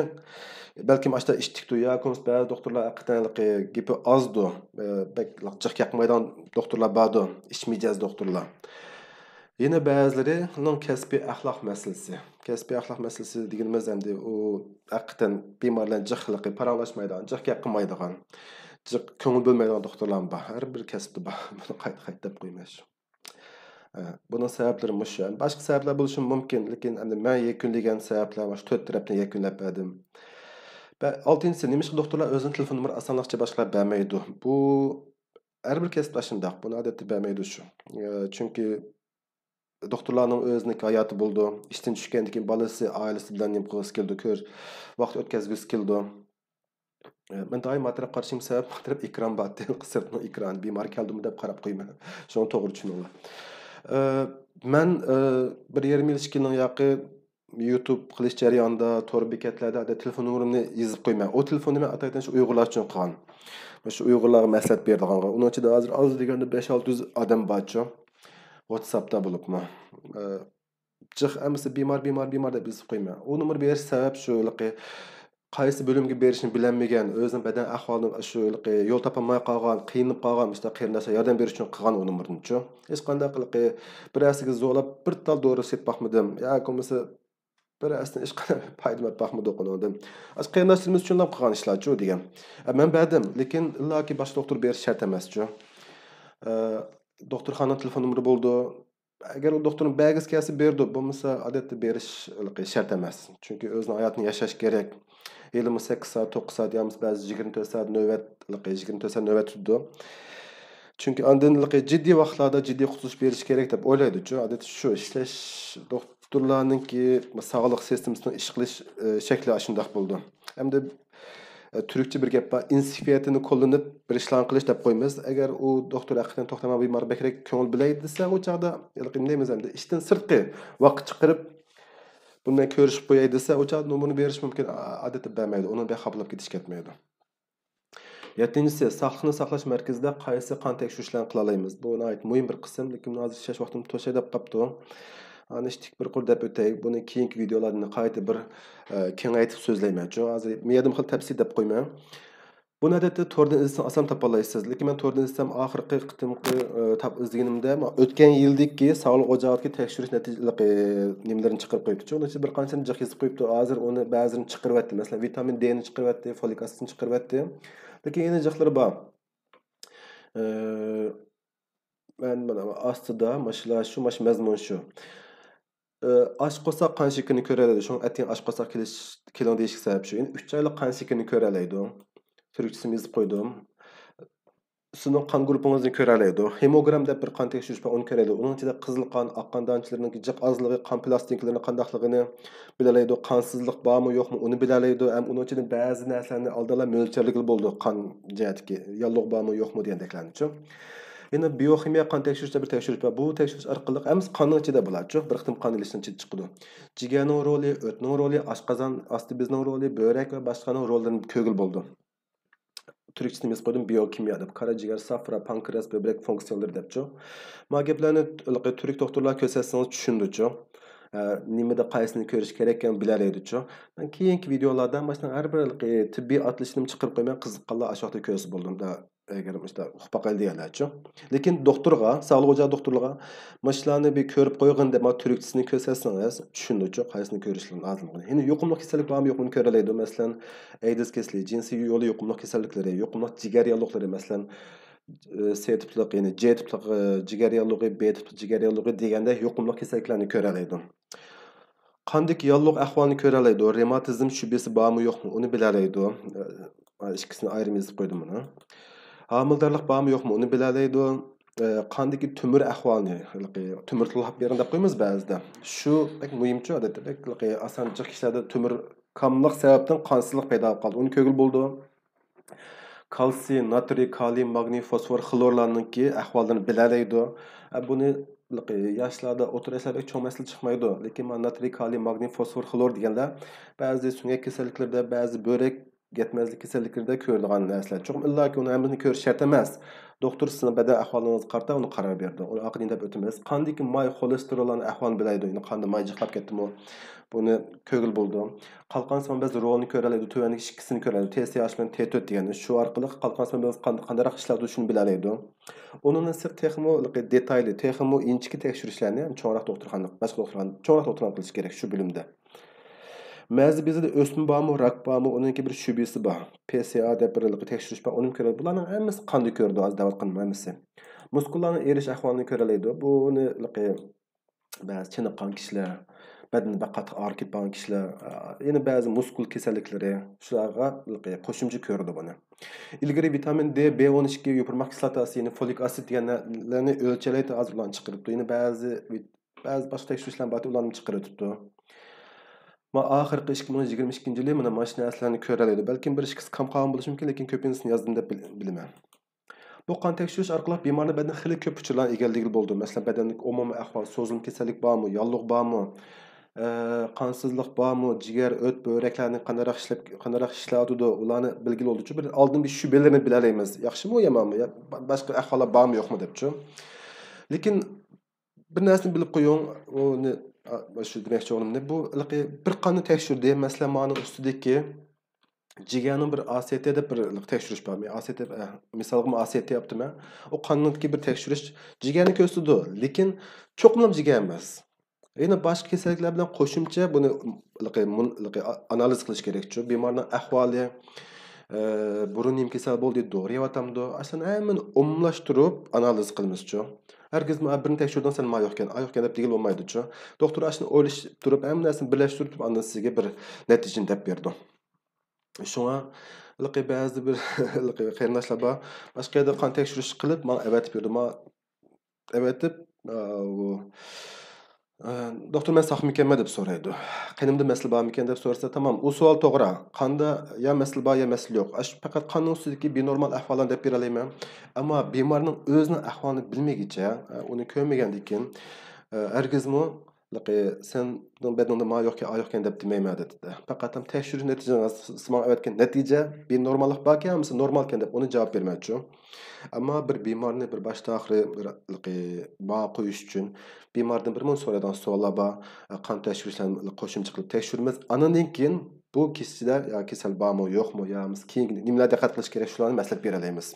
بەلكىم ئاشتا ئىتتىكتۇ ياكى بولمىسا بەزى دوختۇرلار ھەقىقەتەن ھېلىقى گېپى ئازدۇ. ئە، بەك جىق ياقمايدىغان دوختۇرلار باردۇ، ئىچ مىجەز دوختۇرلار. يەنە بەزىلىرىنىڭ كەسپىي ئەخلاق مەسىلىسى. كەسپىي ئەخلاق مەسىلىسى دېگىنىمىز ئەمدى ئۇ ھەقىقەتەن بىمار بىلەن جىق ھېلىقى پاراڭلاشمايدىغان، جىق گەپ قىلمايدىغان، جىق كۆڭۈل بۆلمەيدىغان دوختۇرلارمۇ بار. ھەر بىر كەسىپتە بار. بۇنى قايتا قايتا دەپ قويماي شۇ. ئە، بۇنىڭ سەۋەبلىرى مۇشۇ. باشقا سەۋەبلەر بولۇشى مۇمكىن، لېكىن ئەمدى مەن يەكۈنلىگەن سەۋەبلەر مۇشۇ تۆت تەرەپتىن يەكۈنلەپ بەردىم. بە-، ئالتىنچىسى، نېمىشقا دوختۇرلار ئۆزىنىڭ تېلېفون نومۇرى ئاسانلىقچە باشقىلارغا بەرمەيدۇ؟ بۇ ھەر بىر كەسىپتە شۇنداق. بۇنى ئادەتتە بەرمەيدۇ شۇ. ئە، چۈنكى دوختۇرلارنىڭ ئۆزىنىڭكى ھاياتى بولىدۇ. ئىشتىن چۈشكەندىن كېيىن بالىسى، ئائىلىسى بىلەن نېمە قىلغۇسى كېلىدۇ، كۆر-، ۋاقىت ئۆتكۈزگۈسى كېلىدۇ. ئە، مەن دائىم ما تەرەپ قارىشىم سەۋەب، ما تەرەپ ئېكران بار، سىرتنىڭ ئېكرانى. بىمار كەلدىمۇ دەپ قاراپ قويىمەن. شۇڭا توغرا چۈشىنىڭلار. ئە، مەن، ئە، بىر يېرىم يىل، ئىككى يىلنىڭ ياقى يۇتۇب قىلىش جەريانىدا، تور بېكەتلەردە ئادەتتە تېلېفون نومۇرۇمنى يېزىپ قويىمەن. ئۇ تېلېفوننى مەن ئاتايتىن شۇ ئۇيغۇرلار ئۈچۈن قىلغان. شۇ ئۇيغۇرلارغا مەسلىھەت بېرىدىغانغا. ئۇنىڭ ئىچىدە ھازىر ئاز دېگەندە بەش ئالتە يۈز ئادەم بارچۇ. ۋاتساپتا بولۇپمۇ. ئە، جىق ھەممىسى بىمار، بىمار، بىمار دەپ يېزىپ قويىمەن. ئۇ نومۇر بېرىش سەۋەب شۇ ھېلىقى قايسى بۆلۈمگە بېرىشنى بىلەلمىگەن، ئۆزىنىڭ بەدەن ئەھۋالىنى شۇ ھېلىقى يول تاپالماي قالغان، قىينىلىپ قالغان مۇشۇنداق قېرىنداشلار ياردەم بېرىش ئۈچۈن قىلغان ئۇ نومۇرنىچۇ. ھېچقانداق ھېلىقى بىرەرسىگە زورلاپ بىر تال دورا سېتىپ باقمىدىم. ياكى بولمىسا بىرەرسىدىن ھېچقانداق پايدا ئېلىپ باقمىدۇق ئۇنىڭدىن. ئاشۇ قېرىنداشلىرىمىز ئۈچۈنلا قىلغان ئىشلارچۇ دېگەن. ئە، مەن بەردىم، لېكىن ئىللاكى باشقا دوختۇر بېرىش شەرت ئەمەسچۇ. ئە، دوختۇرخانىنىڭ تېلېفون نومۇرى بولىدۇ. ئەگەر ئۇ دوختۇرنىڭ بەرگۈسى كەلسە بېرىدۇ، بولمىسا ئادەتتە بېرىش ھېلىقى شەرت ئەمەس. چۈنكى ئۆزىنىڭ ھاياتىنى ياشاش كېرەك. ھېلىمۇ سەككىز سائەت، توققۇز سائەت يا بولمىسا بەزى يىگىرمە تۆت سائەت نۆۋەت، ھېلىقى يىگىرمە تۆت سائەت نۆۋەت تۇتىدۇ. چۈنكى ئاندىن ھېلىقى جىددىي ۋاقىتلاردا جىددىي قۇتۇلۇش بېرىش كېرەك دەپ ئويلايدۇچۇ. ئادەتتە شۇ ئىشلەش، دوختۇرلارنىڭكى ساغلىق سىستېمىسىنىڭ ئىش قىلىش، ئە، شەكلى ئاشۇنداق بولىدۇ. ئەمدى ئە، تۈركچە بىر گەپ بار، ئىنسىپىيەتىنى قوللىنىپ بىر ئىشلارنى قىلىش دەپ قويىمىز. ئەگەر ئۇ دوختۇر ھەقىقەتەن توختىماي بىمار بەكرەك كۆڭۈل بۆلەي دېسە، ئۇ چاغدا ھېلىقى نېمە دەيمىز ئەمدى، ئىشتىن سىرتقى ۋاقىت چىقىرىپ، بۇنى مەن كۆرۈشۈپ قوياي دېسە، ئۇ چاغدا نومۇرنى بېرىش مۇمكىن، ئا-، ئادەتتە بەرمەيدۇ. ئۇنىڭ بەك خاپىلاپ كېتىش كەتمەيدۇ. يەتتىنچىسى، ساقلىقنى ساقلاش مەركىزىدە قايسى قان تەكشۈرۈشلەرنى قىلالايمىز؟ بۇ ناھايىتى مۇھىم بىر قىسىم، لېكىن ھازىر ئىشلەش ۋاقتىم توشاي دەپ قاپتۇ. ئانى ئىشتىك بىر قۇر دەپ ئۆتەي. بۇنى كېيىنكى ۋىدېئولاردا قايتا بىر، ئە، كېڭەيتىپ سۆزلەيمەن. شۇ ھازىر مىيەدىن خېلى تەپسىلىي دەپ قويىمەن. بۇنى ئادەتتە توردىن ئىزدىسەڭ ئاسان تاپالايسىز. لېكىن مەن توردىن ئىزدىسەم ئاخىرقى قېتىمقى، ئە، تاپ ئىزدىگىنىمدە، مانا ئۆتكەن يىلدىكى ساغلىق ئوچىقىدىكى تەكشۈرۈش نەتىجىلىرى، نېمىلىرىنى چىقىرىپ قويۇپتۇ. ئۇنىڭ ئىچىدە بىر قانچىنى جىق يېزىپ قويۇپتۇ. ھازىر ئۇنى بەزىلىرىنى چىقىرىۋەتتى. مەسىلەن، ۋىتامىن دېنى چىقىرىۋەتتى، فولىك ئاسىدنى چىقىرىۋەتتى. لېكىن يەنە جىقلىرى بار. ئە، مەن مانا ئاستىدا ماشۇلار شۇ، ماشۇ مەزمۇن شۇ. ئە، ئاچ قورساق قان شېكىرىنى كۆرەلەيدۇ. شۇڭا ئەتىگەن ئاچ قورساق كېلىش، كېلىڭ دېيىشكە سەۋەب شۇ. يەنى ئۈچ ئايلىق قان شېكىرىنى كۆرەلەيدۇ. تۈركچىسىنى يېزىپ قويدۇم. سىزنىڭ قان گۇرۇپپىڭىزنى كۆرەلەيدۇ. ھېموگرام دەپ بىر قان تەكشۈرۈش بار، ئۇنى كۆرەلەيدۇ. ئۇنىڭ ئىچىدە قىزىل قان، ئاق قان دانىچىلىرىنىڭكى جىق ئازلىقى، قان پىلاستىنكىلىرىنىڭ قانداقلىقىنى بىلەلەيدۇ. قانسىزلىق بارمۇ يوقمۇ، ئۇنى بىلەلەيدۇ. ھەم ئۇنىڭ ئىچىدە بەزى نەرسىلەرنى ئالدىنلا مۆلچەرلىگىلى بولىدۇ، قان جەھەتتىكى ياللۇغ بارمۇ يوقمۇ دېگەندەكلەرنىچۇ. يەنە بىيوخىمىيە قان تەكشۈرۈش دەپ بىر تەكشۈرۈش بار. بۇ تەكشۈرۈش ئارقىلىق ھەممىسى قاننىڭ ئىچىدە بولىدۇ. بىر قېتىم قان ئېلىشنىڭ ئىچىدە چىقىدۇ. جىگەرنىڭ رولى، ئۆتنىڭ رولى، ئاشقازان ئاستى بېزىنىڭ رولى، بۆرەك ۋە باشقىنىڭ روللىرىنى كۆرگىلى بولىدۇ. تۈركچىسىنى يېزىپ قويدۇم، بىيوكىمىيا دەپ. قارا جىگەر، سافرا، پانكرېئاس، بۆبرەك فۇنكسىيەلىرى دەپچۇ. ما گەپلەرنى ھېلىقى تۈرك دوختۇرلار كۆرسەتسىڭىز چۈشىنىدۇچۇ. ئە، نېمىدە قايسىنى كۆرۈش كېرەككەنلىكىنى بىلەلەيدۇچۇ. مەن كېيىنكى ۋىدېئولاردا مانا شۇنىڭ ھەر بىر ھېلىقى تېببىي ئاتىلىشىنى چىقىرىپ قويىمەن، قىزىققانلار ئاشۇ ۋاقىتتا كۆرسە بولدى. ئۇندا ئەگەر مۇشۇنداق ئۇقۇپ باقايلى دېگەنلەرچۇ. لېكىن دوختۇرغا، ساغلىق ئوچىقى دوختۇرلىرىغا مۇشۇلارنى بىر كۆرۈپ قويغىن دەپ، مانا تۈركچىسىنى كۆرسەتسىڭىز چۈشىنىدۇچۇ، قايسىنى كۆرۈشلىرى لازىملىقىنى. يەنە يۇقۇملۇق كېسەللىك بارمۇ يوقمۇ كۆرەلەيدۇ. مەسىلەن، ئەيدىز كېسىلى، جىنسىي يولى يۇقۇملۇق كېسەللىكلىرى، يۇقۇملۇق جىگەر ياللۇقلىرى، مەسىلەن، ئى، سې تىپلىق، يەنى جې تىپلىق، ئى، جىگەر ياللۇغى، بې تىپلىق جىگەر ياللۇغى دېگەندەك يۇقۇملۇق كېسەللىكلەرنى كۆرەلەيدۇ. قاندىكى ياللۇغ ئەھۋالنى كۆرەلەيدۇ، رېماتىزم شۈبھىسى بارمۇ يوقمۇ، ئۇنى بىلەلەيدۇ. ئىككىسىنى ئايرىم يېزىپ قويدۇم مانا. ھامىلىدارلىق بارمۇ يوقمۇ، ئۇنى بىلەلەيدۇ. قاندىكى تۆمۈر ئەھۋالنى، تۆمۈر تىللاپ بېرىڭ دەپ قويىمىز بەزىدە. شۇ بەك مۇھىمچۇ، ئادەتتە بەك ئاسان جىق كىشىلەردە تۆمۈر كاملىق سەۋەبتىن قانسىزلىق پەيدا بولۇپ قالىدۇ، ئۇنى كۆرگىلى بولىدۇ. كالتسىي، ناترىي، كالىي، ماگنىي، فوسفور، خلورلارنىڭكى ئەھۋاللىرىنى بىلەلەيدۇ. ئە، بۇنى ياشلاردا، ئوتتۇرا ياشلاردا بەك چوڭ مەسىلە چىقمايدۇ. لېكىن مانا ناترىي، كالىي، ماگنىي، فوسفور، خلور دېگەنلەر بەزى سۆڭەك كېسەللىكلىرىدە، بەزى بۆرەك يەتمەزلىك كېسەللىكلىرىدە كۆرۈلىدىغان نەرسىلەر. چوقۇم ئىللاكى ئۇنى ھەممىسىنى كۆرۈش شەرت ئەمەس. دوختۇر سىزنىڭ بەدەن ئەھۋالىڭىزغا قارىتا ئۇنى قارار بېرىدۇ. ئۇنى ئارقىدىن دەپ ئۆتىمىز. قاندىكى ماي، خولېستېروللارنىڭ ئەھۋالىنى بىلەيدۇ. يەنى قاندا ماي جىقلاپ كەتتىمۇ؟ بۇنى كۆرگىلى بولىدۇ. قالقانسىمان بەز رولىنى كۆرەلەيدۇ، تۆۋەندىكى ئىككىسىنى كۆرەلەيدۇ، تې سې ئاچ بىلەن تې تۆت دېگەن. شۇ ئارقىلىق قالقانسىمان بەز قان-، قانداقراق ئىشلەيدۇ، شۇنى بىلەلەيدۇ. ئۇنىڭدىن سىرت تېخىمۇ دېتايلى، تېخىمۇ ئىنچىكە تەكشۈرۈشلەرنى چوڭراق دوختۇرخانا، باشقا دوختۇرخانا، چوڭراق دوختۇرخانا قىلىش كېرەك شۇ بۆلۈمدە. مەززە بېزىدە ئۆسمە بارمۇ، راك بارمۇ، ئۇنىڭكى بىر شۈبھىسى بار. پې سې ئا دەپ بىر تەكشۈرۈش بار، ئۇنىمۇ كۆرەلەيدۇ. بۇلارنىڭ ھەممىسى قاندا كۆرىدۇ، ھازىر دەۋاتقىنىم ھەممىسى. مۇسكۇللارنىڭ ئېرىش ئەھۋالىنى كۆرەلەيدۇ. بۇنى بەزى چېنىققان كىشىلەر، بەدىنى بەك قاتتىق ئاغرىپ كەتكەن كىشىلەر، يەنە بەزى مۇسكۇل كېسەللىكلىرى، شۇلارغا قوشۇمچە كۆرىدۇ بۇنى. ئىلگىرى ۋىتامىن دې، بې ئون ئىككى، يوپۇرماق كىسلاتاسى، يەنە فولىك ئاسىد دېگەنلەرنى ئۆلچەيلەيتتى، ھازىر ئۇلارنى چىقىرىپتۇ. يەنە بەزى، بەزى باشقا تەكشۈرۈشلەر بار، ئۇلارنى چىقىرىۋېتىپتۇ. ما ئاخىرقى ئىككى مىڭ يىگىرمە ئىككىنچى يىلى مانا مانا شۇ نەرسىلەرنى كۆرەلەيدۇ. بەلكىم بىر ئىككىسى كەم قالغان بولۇشى مۇمكىن، لېكىن كۆپىنچىسىنى يازدىم دەپ بىل-، بىلىمەن. بۇ قان تەكشۈرۈش ئارقىلىق بىمارنىڭ بەدىنىدە خېلى كۆپ ئۇچۇرلارنى ئىگىلىگىلى بولىدۇ. مەسىلەن، بەدەندىكى ئومۇمىي ئەھۋال، سوزۇلما كېسەللىك بارمۇ، ياللۇغ بارمۇ، ئە، قانسىزلىق بارمۇ، جىگەر، ئۆت، بۆرەكلەرنى قانداقراق ئىشلەپ، قانداقراق ئىشلەۋاتىدۇ، ئۇلارنى بىلگىلى بولىدۇچۇ. بىر ئالدىن بىر شۈبھىلىرىنى بىلەلەيمىز. ياخشىمۇ، ياmanمۇ، يا با-، باشقا ئەھۋاللار بارمۇ، يوقمۇ دەپچۇ. لېكىن بىر نەرسىنى بىلىپ قويۇڭ، ئۇنى، ئا، شۇ دېمەكچى بولغىنىم، بۇ ھېلىقى بىر قاننى تەكشۈردى. مەسىلەن، مانىڭ ئۈستىدىكى جىگەرنىڭ بىر ئا سې تى دەپ بىر تەكشۈرۈش بار. مەن ئا سې تى، ئە، مىسالغا مەن ئا سې تى ئاپتىمەن. ئۇ قاننىڭكى بىر تەكشۈرۈش جىگەرنى كۆرسىتىدۇ، لېكىن چوقۇملا جىگەر ئەمەس. يەنە باشقا كېسەللىكلەر بىلەن قوشۇمچە بۇنى، ھېلىقى مۇن-، ھېلىقى ئا-، ئانالىز قىلىش كېرەكچۇ. بىمارنىڭ ئەھۋالى، ئە، بۇرۇن نېمە كېسەل بولدى، دورا يەۋاتامدۇ؟ ئاشۇلارنى ھەممىنى ئومۇملاشتۇرۇپ ئانالىز قىلىمىزچۇ. ھەرگىزمۇ، «ئە، بىرنى تەكشۈردۈڭ سەن، ما يوقكەن، ئا يوقكەن» دەپ دېگىلى بولمايدۇچۇ. دوختۇر ئاشۇنى ئويلىشىپ تۇرۇپ، ھەممە نەرسىنى بىرلەشتۈرۈپ تۇرۇپ، ئاندىن سىزگە بىر نەتىجىنى دەپ بېرىدۇ. شۇڭا، ھېلىقى بەزى بىر، ھېلىقى قېرىنداشلار بار، باشقا يەردە قان تەكشۈرۈش قىلىپ، ماڭا ئەۋەتىپ بېرىدۇ. ماڭا ئەۋەتىپ، ئا، ئۇ، ئا، «دوختۇر، مەن ساقمىكەنمەن؟» دەپ سورايدۇ. «قېنىمدا مەسىلە بارمىكەن؟» دەپ سورىسا، تامام، ئۇ سوئال توغرا. قاندا يا مەسىلە بار، يا مەسىلە يوق. ئاشۇ پەقەت قاننىڭ ئۈستىدىكى بىنورمال ئەھۋاللارنى دەپ بېرەلەيمەن. ئەمما بىمارنىڭ ئۆزىنىڭ ئەھۋالىنى بىلمىگىچە، ئۇنى كۆرمىگەندىن كېيىن، ھەرگىزمۇ، «لىقى، سەن بەدىنىڭدە ما يوقكەن، ئا يوقكەن» دەپ دېمەيمەن، ئادەتتە. پەقەت ھەم تەكشۈرۈش نەتىجىڭىز، سىز ماڭا ئەۋەتكەن نەتىجە بىنورماللىق باركەن يا بولمىسا نورمالكەن دەپ ئۇنى جاۋاب بېرىمەنچۇ. ئەمما بىر بىمارنى بىر باشتا ئاخىرى بىر، لىقى، باھا قويۇش ئۈچۈن بىماردىن بىر مۇنچە سورايدىغان سوئاللار بار. قان تەكشۈرۈشلەرنى قوشۇمچە قىلىپ تەكشۈرىمىز. ئاندىن كېيىن بۇ كېسىلە يا كېسەل بارمۇ، يوقمۇ، يا بولمىسا كېيىن نېمىلەرگە دىققەت قىلىش كېرەك، شۇلارنى مەسلىھەت بېرەلەيمىز.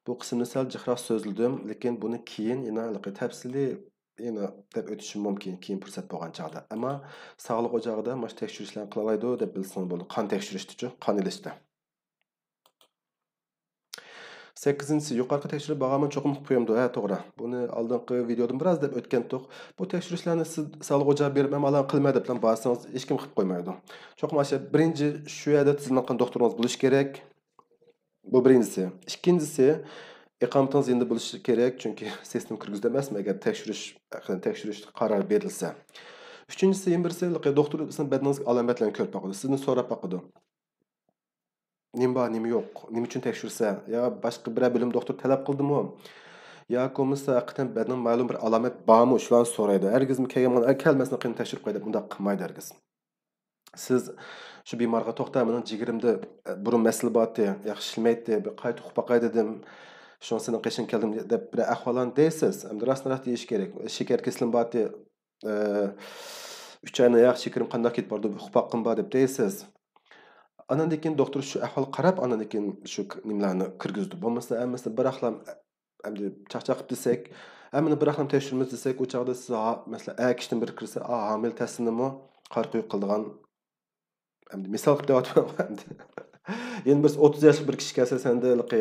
بۇ قىسىمنى سەل جىقراق سۆزلىدىم، لېكىن بۇنى كېيىن يەنە ھېلىقى تەپسىلىي يەنە دەپ ئۆتۈشۈم مۇمكىن، كېيىن پۇرسەت بولغان چاغدا. ئەمما ساغلىق ئوچىقىدا مانا شۇ تەكشۈرۈشلەرنى قىلالايدۇ دەپ بىلسىڭىز بولىدۇ، قان تەكشۈرۈشتىچۇ، قان ئېلىشتا. سەككىزىنچىسى، يۇقىرىقى تەكشۈرۈپ باغارمەن، چوقۇم قىلىپ قويامدۇ؟ ھە، توغرا. بۇنى ئالدىنقى ۋىدېيودىن بىراز دەپ ئۆتكەنتۇق. بۇ تەكشۈرۈشلەرنى سىز ساغلىق ئوچىقىغا بېرىپ، ھەم ئالان قىلماي دەپلا بارسىڭىز، ھېچكىم قىلىپ قويمايدۇ. چوقۇم ئاشۇ بىرىنچى شۇ يەردە تىزىملىك قىلغان دوختۇرىڭىز بولۇشى كېرەك. بۇ بىرىنچىسى. ئىككىنچىسى، ئىقامىتىڭىز يېنىدا بولۇشى كېرەك، چۈنكى سىستېما كىرگۈزدى ئەمەسمۇ، ئەگەر تەكشۈرۈش ھەققىدە تەكشۈرۈش قارارى بېرىلسە. ئۈچىنچىسى، يەنە بىرسى، دوختۇر سىزنىڭ بەدىنىڭىزدىكى ئالامەتلەرنى كۆرۈپ باقىدۇ، سىزدىن سوراپ باقىدۇ. نېمە بار، نېمە يوق، نېمە ئۈچۈن تەكشۈرسە، يا باشقا بىرەر بۆلۈم دوختۇر تەلەپ قىلدىمۇ، ياكى بولمىسا ھەقىقەتەن بەدىنىڭ مەلۇم بىر ئالامەت بارمۇ، شۇلارنى سورايدۇ. ھەرگىزمۇ كەلگەن بولغان، «ئە، كەلمەسمۇ، قېنى تەكشۈرۈپ قوي» دەپ ئۇنداق قىلمايدۇ ھەرگىز. سىز شۇ بىمارغا، «توختا، مېنىڭ جىگىرىمدە، ئە، بۇرۇن مەسىلە بارتى، ياخشى ئىشلىمەيتتى، بىر قايتا ئۇقۇپ باقاي دېدىم، شۇڭا سېنىڭ قېشىڭغا كەلدىم» دەپ بىر ئەھۋاللارنى دەيسىز. ئەمدى راستىنراق دېيىش كېرەك، شېكەر كېسىلىم بارتى، ئە، ئۈچ ئاينى ياق شېكىرىم قانداق كېتىپ بارىدۇ، ئۇقۇپ باققىنىم بار دەپ دەيسىز. ئاندىن كېيىن دوختۇر شۇ ئەھۋالغا قاراپ، ئاندىن كېيىن شۇ ك-، نېمىلەرنى كىرگۈزىدۇ. بولمىسا ھەممىسىنى بىراقلا، ئەمدى چاقچاق قىلىپ دېسەك، ھەممىنى بىراقلا تەكشۈرىمىز دېسەك، ئۇ چاغدا سىز ھا-، مەسىلەن، ئەر كىشىدىن بىرى كىرسە، «ئا، ھامىلە تەستىنىمۇ قارا قويۇق قىلىدىغان ئەمدى مىسال قىلىپ دەۋاتىمەن ئەمدى. يەنە بىرسى ئوتتۇز ياشلىق بىر كىشى كەلسە، سەندە ھېلىقى،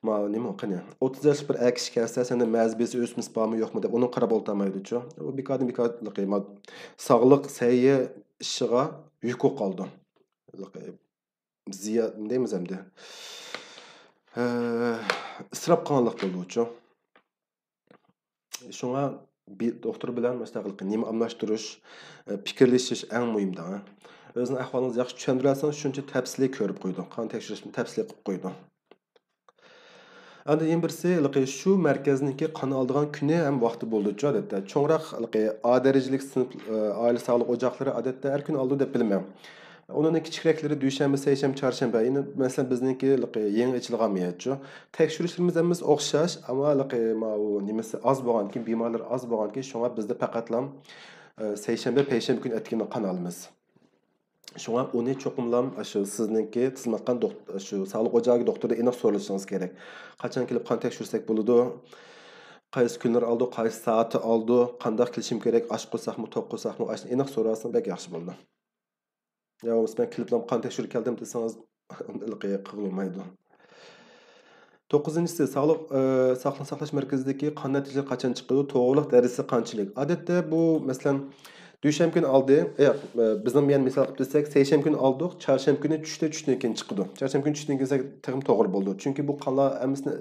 ما، نېمە، قېنى، ئوتتۇز ياشلىق بىر ئەر كىشى كەلسە، سەندە مەزى بېسى ئۆسمىسى بارمۇ يوقمۇ دەپ ئۇنىڭغا قاراپ ئولتۇرمايدۇچۇ. ئۇ بىكاردىن بىكار ھېلىقى، ما، ساغلىق سەھىيە ئىشىغا يۈك بولۇپ قالىدۇ. ھېلىقى زىيان دەيمىز ئەمدى. ھە، ئىسراپ قىلغانلىق بولىدۇچۇ. شۇڭا بى-، دوختۇر بىلەن مۇشۇنداق نېمە ئالماشتۇرۇش، ئە، پىكىرلىشىش ئەڭ مۇھىم دەڭ. ئۆزىنىڭ ئەھۋالىڭىزنى ياخشى چۈشەندۈرەلىسىڭىز، شۇنچە تەپسىلىي كۆرۈپ قويىدۇ. قان تەكشۈرۈشنى تەپسىلىي قىلىپ قويىدۇ. ئاندىن يەنە بىرسى، ھېلىقى شۇ مەركەزنىڭكى قان ئالىدىغان كۈنى ھەم ۋاقتى بولىدۇچۇ، ئادەتتە. چوڭراق، ھېلىقى ئا دەرىجىلىك سىنىپ، ئە، ئائىلە ساغلىق ئوچاقلىرى، ئادەتتە، ھەر كۈنى ئالىدۇ دەپ بىلىمەن. ئۇنىڭدىن كىچىكرەكلىرى دۈشەنبە، سەيشەنبە، چارشەنبە. يەنە، مەسىلەن، بىزنىڭكى ھېلىقى يېڭى ئېچىلغان مەيەتچۇ. تەكشۈرۈشلىرىمىز ھەممىسى ئوخشاش، ئەمما ھېلىقى ماۋۇ نېمىسى ئاز بولغاندىكىن، بىمارلار ئاز بولغاندىكىن، شۇڭا بىزدە پەقەتلا، ئە، سەيشەنبە، پەيشەنبە كۈنى ئەتىگەندە قان ئالىمىز. شۇڭا ئۇنى چوقۇملام ئاشۇ سىزنىڭكى تىزىملاتقان دوخت-، شۇ ساغلىق ئوچىقىدىكى دوختۇردىن ئېنىق سورىشىڭىز كېرەك. قاچان كېلىپ قان تەكشۈرسەك بولىدۇ؟ قايسى كۈنلىرى ئالىدۇ؟ قايسى سائەتتە ئالىدۇ؟ قانداق كېلىشىم كېرەك؟ ئاچ قورساقمۇ، توق قورساقمۇ؟ ئاشۇنى ئېنىق سورىسىڭىز بەك ياخشى بولىدۇ. يا بولمىسا مەن كېلىپلا قان تەكشۈرۈپ كەلدىم دېسىڭىز، ھېلىقى قىلغۇلمايدۇ. توققۇزىنچىسى، ساغلىق، ئە، ساقلىق ساقلاش مەركىزىدىكى قان نەتىجىلىرى قاچان چىقىدۇ؟ توغرىلىق دەرىجىسى قانچىلىك؟ ئادەتتە بۇ، مەسىلەن، دۈشەنبە كۈنى ئالدى، ياق، ئە، بىزنىڭ يەنە مىسال قىلىپ دېسەك، سەيشەنبە كۈنى ئالدۇق، چارشەنبە كۈنى چۈشتە، چۈشتىن كېيىن چىقىدۇ. چارشەنبە كۈنى چۈشتىن كېيىن كەلسەك تېخىمۇ توغرا بولىدۇ. چۈنكى بۇ قانلار ھەممىسىنى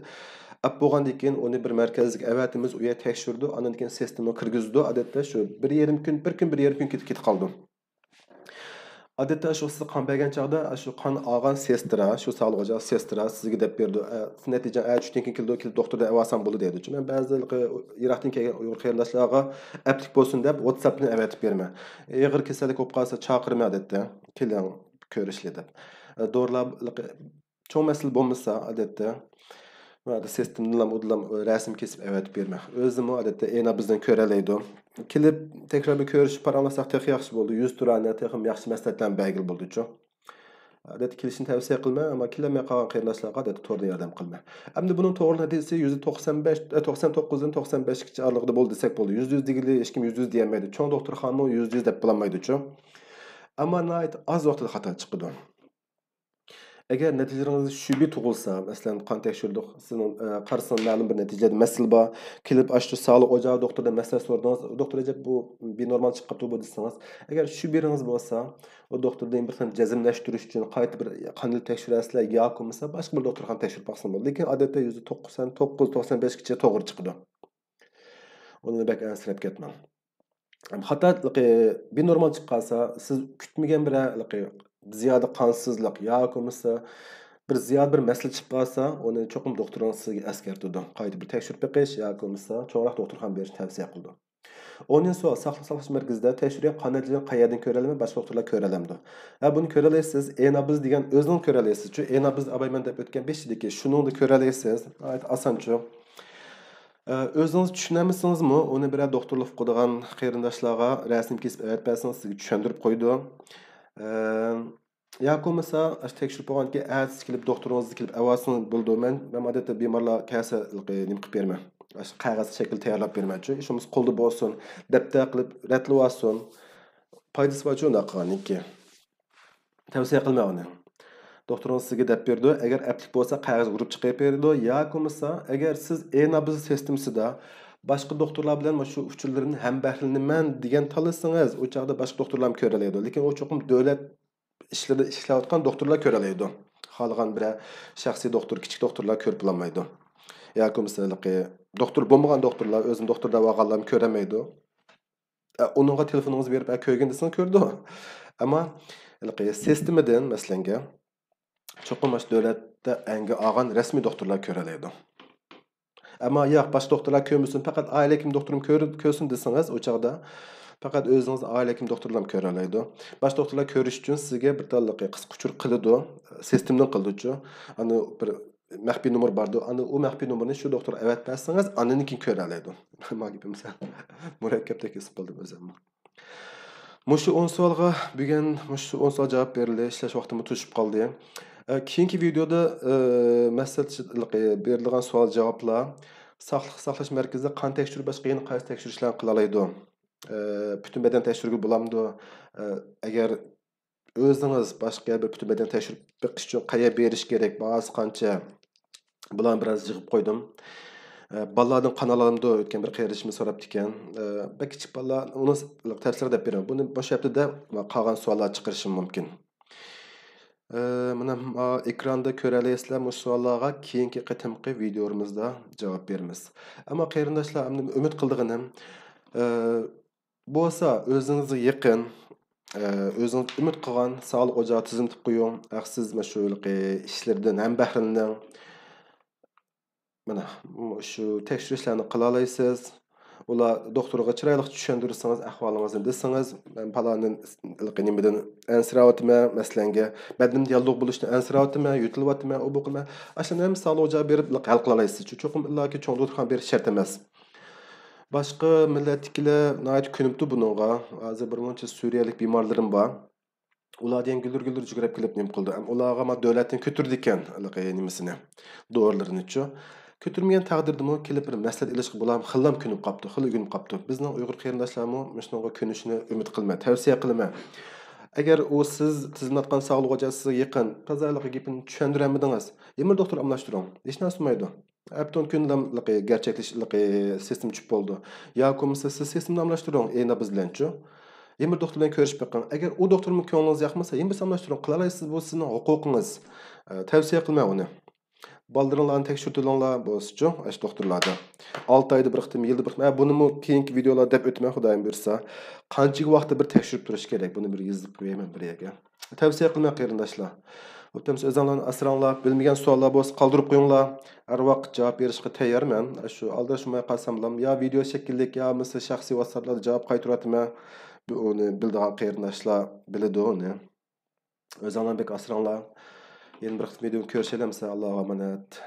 ئەپ بولغاندىن كېيىن ئۇنى بىر مەركەزگە ئەۋەتىمىز، ئۇ يەردە تەكشۈرىدۇ، ئاندىن كېيىن سىستېما كىرگۈزىدۇ. ئادەتتە شۇ بىر يېرىم كۈن، بىر كۈن، بىر يېرىم كۈن كېتىپ، كېتىپ قالىدۇ. ئادەتتە شۇ سىز قان بەرگەن چاغدا، شۇ قان ئالغان سېسترا، شۇ ساغلىق ئوچاق سېسترا سىزگە دەپ بېرىدۇ. ئە، نەتىجە، ئە، چۈشتىن كېيىن كېلىدۇ، كېلىپ دوختۇردىن ئەۋالساڭ بولىدۇ دەيدۇ. مەن بەزى يىراقتىن كەلگەن ئۇيغۇر قېرىنداشلارغا ئەپلىك بولسۇن دەپ، ۋاتساپتىن ئەۋەتىپ بېرىمەن. ئېغىر كېسەللىك بولۇپ قالسا چاقىرىمەن ئادەتتە. كېلىڭ، كۆرۈشلى دەپ. ئە، دورىلار چوڭ مەسىلە بولمىسا، ئادەتتە، مانا سىستېمدىنلا ئۇدۇلام رەسىم كېسىپ ئەۋەتىپ بېرىمەن. ئۆزىمۇ ئادەتتە ئېنا بىزدىن كۆرەلەيدۇ. كېلىپ تەكرار بىر كۆرۈشۈپ پاراڭلاشساق تېخى ياخشى بولىدۇ. يۈز تۇرانە تېخىمۇ ياخشى مەسلىھەتلەرنى بەرگىلى بولىدۇچۇ. ئادەتتە كېلىشنى تەۋسىيە قىلىمەن، ئەمما كېلەلمەي قالغان قېرىنداشلارغا ئادەتتە توردىن ياردەم قىلىمەن. ئەمدى بۇنىڭ توغرا نەتىجىسى يۈزدە توقسان بەش، ئە، توقسان توققۇزدىن توقسان بەشكىچە ئارىلىقىدا بولدى دېسەك بولىدۇ. يۈزدە يۈز دېگىلى ھېچكىم يۈزدە يۈز دېيەلمەيدۇ. چوڭ دوختۇرخانىمۇ يۈزدە يۈز دەپ بولالمايدۇچۇ. ئەمما ناھايىتى ئاز ۋاقىتتا خاتا چىقىدۇ. ئەگەر نەتىجىلىرىڭىزدە شۈبھە تۇغۇلسا، مەسىلەن، قان تەكشۈردۇق، سىزنىڭ، ئە، قارىسىڭىز مەلۇم بىر نەتىجىلەردە مەسىلە بار، كېلىپ ئاشۇ ساغلىق ئوچاقى دوختۇرىدىن مەسلىھەت سورىدىڭىز، دوختۇر ئەجەب بۇ بىنورمال چىقىپ قاپتۇ بۇ دېسىڭىز، ئەگەر شۈبھىڭىز بولسا، ئۇ دوختۇردىن بىر خىل جەزملەشتۈرۈش ئۈچۈن قايتا بىر قان ئېلىپ تەكشۈرەرسىلەر ياكى بولمىسا باشقا بىر دوختۇرخانا تەكشۈرۈپ باقسىڭىز بولىدۇ. لېكىن ئادەتتە يۈزدە توقسان توققۇز، توقسان بەشكىچە توغرا چىقىدۇ. ئۇنى بەك ئەنسىرەپ كەتمەڭ. خاتا بىنورمال چىقىپ قالسا، سىز كۈتمىگەن بىر ھېلىقى زىيادە قانسىزلىق ياكى بولمىسا بىر زىيادە بىر مەسىلە چىقىپ قالسا، ئۇنى چوقۇم دوختۇرىڭىز سىزگە ئەسكەرتىدۇ. قايتا بىر تەكشۈرۈپ بېقىش ياكى بولمىسا چوڭراق دوختۇرخانا بېرىشنى تەۋسىيە قىلىدۇ. ئوندىن سوئال، ساقلىق ساقلاش مەركىزىدە تەكشۈرگەن قان نەتىجىلىرىنى قەيەردىن كۆرەلەيمەن، باشقا دوختۇرلار كۆرەلەمدۇ؟ ھە، بۇنى كۆرەلەيسىز. ئېنابىز دېگەن ئۆزىڭىز كۆرەلەيسىزچۇ؟ ئېنابىز ئاپايمەن دەپ ئۆتكەن بېشىدىكى شۇنىڭدا كۆرەلەيسىز. ناھايىتى ئاسانچۇ. ئە، ئۆزىڭىز چۈشىنەلمىسىڭىزمۇ، ئۇنى بىرەر دوختۇرلۇق قىلىدىغان قېرىنداشلارغا رەسىم كېسىپ ئەۋەتىپ بەرسىڭىز، سىزگە چۈشەندۈرۈپ قويىدۇ. ئە، ياكى بولمىسا، ئاشۇ تەكشۈرۈپ بولغاندىن كېيىن، ئەتىسى كېلىپ، دوختۇرىڭىزنى كېلىپ ئەۋەتسىڭىز بولىدۇ. مەن، مەن ئادەتتە بىمارلار كەلسە، نېمە قىلىپ بېرىمەن. ئاشۇ قەغەز شەكىل تەييارلاپ بېرىمەنچۇ. ئىشىڭىز قولدا بولسۇن، دەپتەر قىلىپ رەتلىۋالسۇن. پايدىسى بارچۇ ئۇنداق قىلغاندىن كېيىن. تەۋسىيە قىلماڭ ئۇنى. دوختۇرىڭىز سىزگە دەپ بېرىدۇ، ئەگەر ئەپلىك بولسا قەغەز ئۇرۇپ چىقىرىپ بېرىدۇ، ياكى بولمىسا، ئەگەر سىز ئېنابىز سىستېمىسىدا باشقا دوختۇرلار بىلەن مۇشۇ ئۇچۇرلىرىمنى ھەمبەھرىلىنىمەن دېگەن تاللىسىڭىز، ئۇ چاغدا باشقا دوختۇرلارمۇ كۆرەلەيدۇ. لېكىن ئۇ چوقۇم دۆلەت ئىشلىرىدا ئىشلەۋاتقان دوختۇرلار كۆرەلەيدۇ. خالىغان بىرەر شەخسىي دوختۇر، كىچىك دوختۇرلار كۆرۈپ بولالمايدۇ. ياكى بولمىسا ھېلىقى دوختۇر بولمىغان دوختۇرلار، ئۆزىنى دوختۇر دەپ ئالغانلارمۇ كۆرەلمەيدۇ. ئە، ئۇنىڭغا تېلېفونىڭىزنى بېرىپ، ئە، كۆرگىن دېسىڭىز كۆرىدۇ. ئەمما ھېلىقى سىستېمىدىن، مەسىلەنگە، چوقۇم مۇشۇ دۆلەتتە ئەنگە ئالغان رەسمىي دوختۇرلار كۆرەلەيدۇ. ئەمما ياق، باشقا دوختۇرلار كۆرمىسۇن، پەقەت ئائىلە ھېكىم دوختۇرۇم كۆر-، كۆرسۇن دېسىڭىز، ئۇ چاغدا پەقەت ئۆزىڭىز ئائىلە ھېكىم دوختۇرلارمۇ كۆرەلەيدۇ. باشقا دوختۇرلار كۆرۈش ئۈچۈن سىزگە بىر تال ھېلىقى قىسقا ئۇچۇر قىلىدۇ، سىستېمىدىن قىلىدۇچۇ. ئاندىن بىر مەخپىي نومۇر باردۇ. ئاندىن ئۇ مەخپىي نومۇرنى شۇ دوختۇرغا ئەۋەتىپ بەرسىڭىز، ئاندىن كېيىن كۆرەلەيدۇ. ما گېپىم سەل مۇرەككەپتەك ھېس قىلدىم ئۆزۈممۇ. مۇشۇ ئون سوئالغا بۈگۈن مۇشۇ ئون سوئال جاۋاب بېرىلدى. ئىشلەش ۋاقتىممۇ توشۇپ قالدى. ئە، كېيىنكى ۋىدېودا، ئە، مەسلىھەت بېرىلىدىغان سوئال جاۋابلار، ساقلىق ساقلاش مەركىزىدە قان تەكشۈرۈپ باشقا يەنە قايسى تەكشۈرۈشلەرنى قىلالايدۇ؟ ئە، پۈتۈن بەدەن تەكشۈرگىلى بولامدۇ؟ ئە، ئەگەر ئۆزىڭىز باشقا بىر پۈتۈن بەدەن تەكشۈرۈپ بېقىش ئۈچۈن قەيەر بېرىش كېرەك، باھاسى قانچە، بۇلارنى بىراز يىغىپ قويدۇم. ئە، بالىلاردىن قان ئالامدۇ؟ ئۆتكەن بىر قېرىندىشىمىز سوراپتىكەن. ئە، بەك كىچىك بالىلار، ئۇنى تەپسىلىي دەپ بېرىمەن. بۇنى مۇشۇ ھەپتىدە قالغان سوئاللار چىقىرىشىم مۇمكىن. ئە، مانا، ما-، ئېكراندا كۆرەلەيسىلەر، مۇشۇ سوئاللارغا كېيىنكى قېتىمقى ۋىدىيولىرىمىزدا جاۋاب بېرىمىز. ئەمما قېرىنداشلار، ئەمدى ئۈمىد قىلىدىغىنىم، ئە، بولسا ئۆزىڭىزگە يېقىن، ئە، ئۆزىڭىز ئۈمىد قىلغان ساغلىق ئوچىقىغا تىزىملىتىپ قويۇڭ. ئە، سىز مۇشۇ ھېلىقى ئىشلىرىدىن ھەم بەھرىلىنىڭ. مانا، شۇ تەكشۈرۈشلەرنى قىلالايسىز. ئۇلار دوختۇرغا چىرايلىق چۈشەندۈرسىڭىز، ئەھۋالىڭىزنى دېسىڭىز، مەن پالانى ھېلىقى نېمىدىن ئەنسىرەۋاتىمەن، مەسىلەنگە، بەدىنىمدە ياللۇغ بولۇشتىن ئەنسىرەۋاتىمەن، يۆتىلىۋاتىمەن، ئۇ بۇ قىلىمەن. ئاشۇلارنى ھەممە ساغلىق ئوچىقىغا بېرىپ ھەل قىلالايسىز. چوقۇم ئىللاكى چوڭ دوختۇرخانىغا بېرىش شەرت ئەمەس. باشقا مىللەتتىكىلەر ناھايىتى كۆنۈپتۇ بۇنىڭغا. ھازىر بىر مۇنچە سۈرىيەلىك بىمارلىرىم بار. ئۇلار دېگەن گۈلدۈر-گۈلدۈر جۈگرەپ كېلىپ نېمە قىلدى. ھەم ئۇلارغا ما دۆلەتتىن كۆتۈردىكەن ھېلىقى نېمىسىنى، دورىلىرىنىچۇ. كۆتۈرمىگەن تەقدىردىمۇ كېلىپ بىر مەسلىھەت ئېلىشقا بۇلار خېلىلا كۆنۈپ قاپتۇ، خېلى ئۆگىنىپ قاپتۇ. بىزنىڭ ئۇيغۇر قېرىنداشلارمۇ مۇشۇنىڭغا كۆنۈشىنى ئۈمىد قىلىمەن، تەۋسىيە قىلىمەن. ئەگەر ئۇ سىز تىزىملاتقان ساغلىق ئوچىقىغا سىزگە يېقىن، تازا ھېلىقى گېپىنى چۈشەندۈرەلمىدىڭىز، يەنە بىر دوختۇر ئالماشتۇرۇڭ. ھېچ نەرسە بولمايدۇ. ئەپتون كۈندىلا ھېلىقى گەرچەكلىشىپ ھېلىقى سىستېما چۈشۈپ بولىدۇ. ياكى بولمىسا سىز سىستېمىنى ئالماشتۇرۇڭ، ئېينابىز بىلەنچۇ. يەنە بىر دوختۇر بىلەن كۆرۈشۈپ بېقىڭ. ئەگەر ئۇ دوختۇرمۇ كۆڭلىڭىزگە ياقمىسا، يەنە بىرسىنى ئالماشتۇرۇڭ. قىلالايسىز، بۇ سىزنىڭ ھوقۇقىڭىز. ئە، تەۋسىيە قىلىمەن ئۇنى. بالىلىرىڭلارنى تەكشۈرتۈۋېلىڭلار بولسىچۇ، ئاشۇ دوختۇرلاردا. ئالتە ئايدا بىر قېتىم، يىلدا بىر قېتىم. ھە، بۇنىمۇ كېيىنكى ۋىدىيولاردا دەپ ئۆتىمەن، خۇدايىم بۇيرۇسا. قانچىلىك ۋاقىتتا بىر تەكشۈرۈپ تۇرۇش كېرەك، بۇنى بىر يېزىپ قويايمەن بىر يەرگە. تەۋسىيە قىلىمەن قېرىنداشلار. بوپتۇ، ئەمىسە ئۆزۈڭلارنى ئاسراڭلار، بىلمىگەن سوئاللار بولسا قالدۇرۇپ قويۇڭلار. ھەر ۋاقىت جاۋاب بېرىشقا تەييارمەن. شۇ ئالدىراشماي قالساملام يا ۋىدېئو شەكىللىك يا بولمىسا شەخسىي ۋاتساپلاردا جاۋاب قايتۇرۇۋاتىمەن. بۇ، ئۇنى بىلىدىغان قېرىنداشلار بىلىدۇ ئۇنى. ئۆزۈڭلارنى بەك ئاسراڭلار. يەنە بىر قېتىم ۋىدېو كۆرۈشەيلى ئەمىسە. ئاللاغا ئامانەت.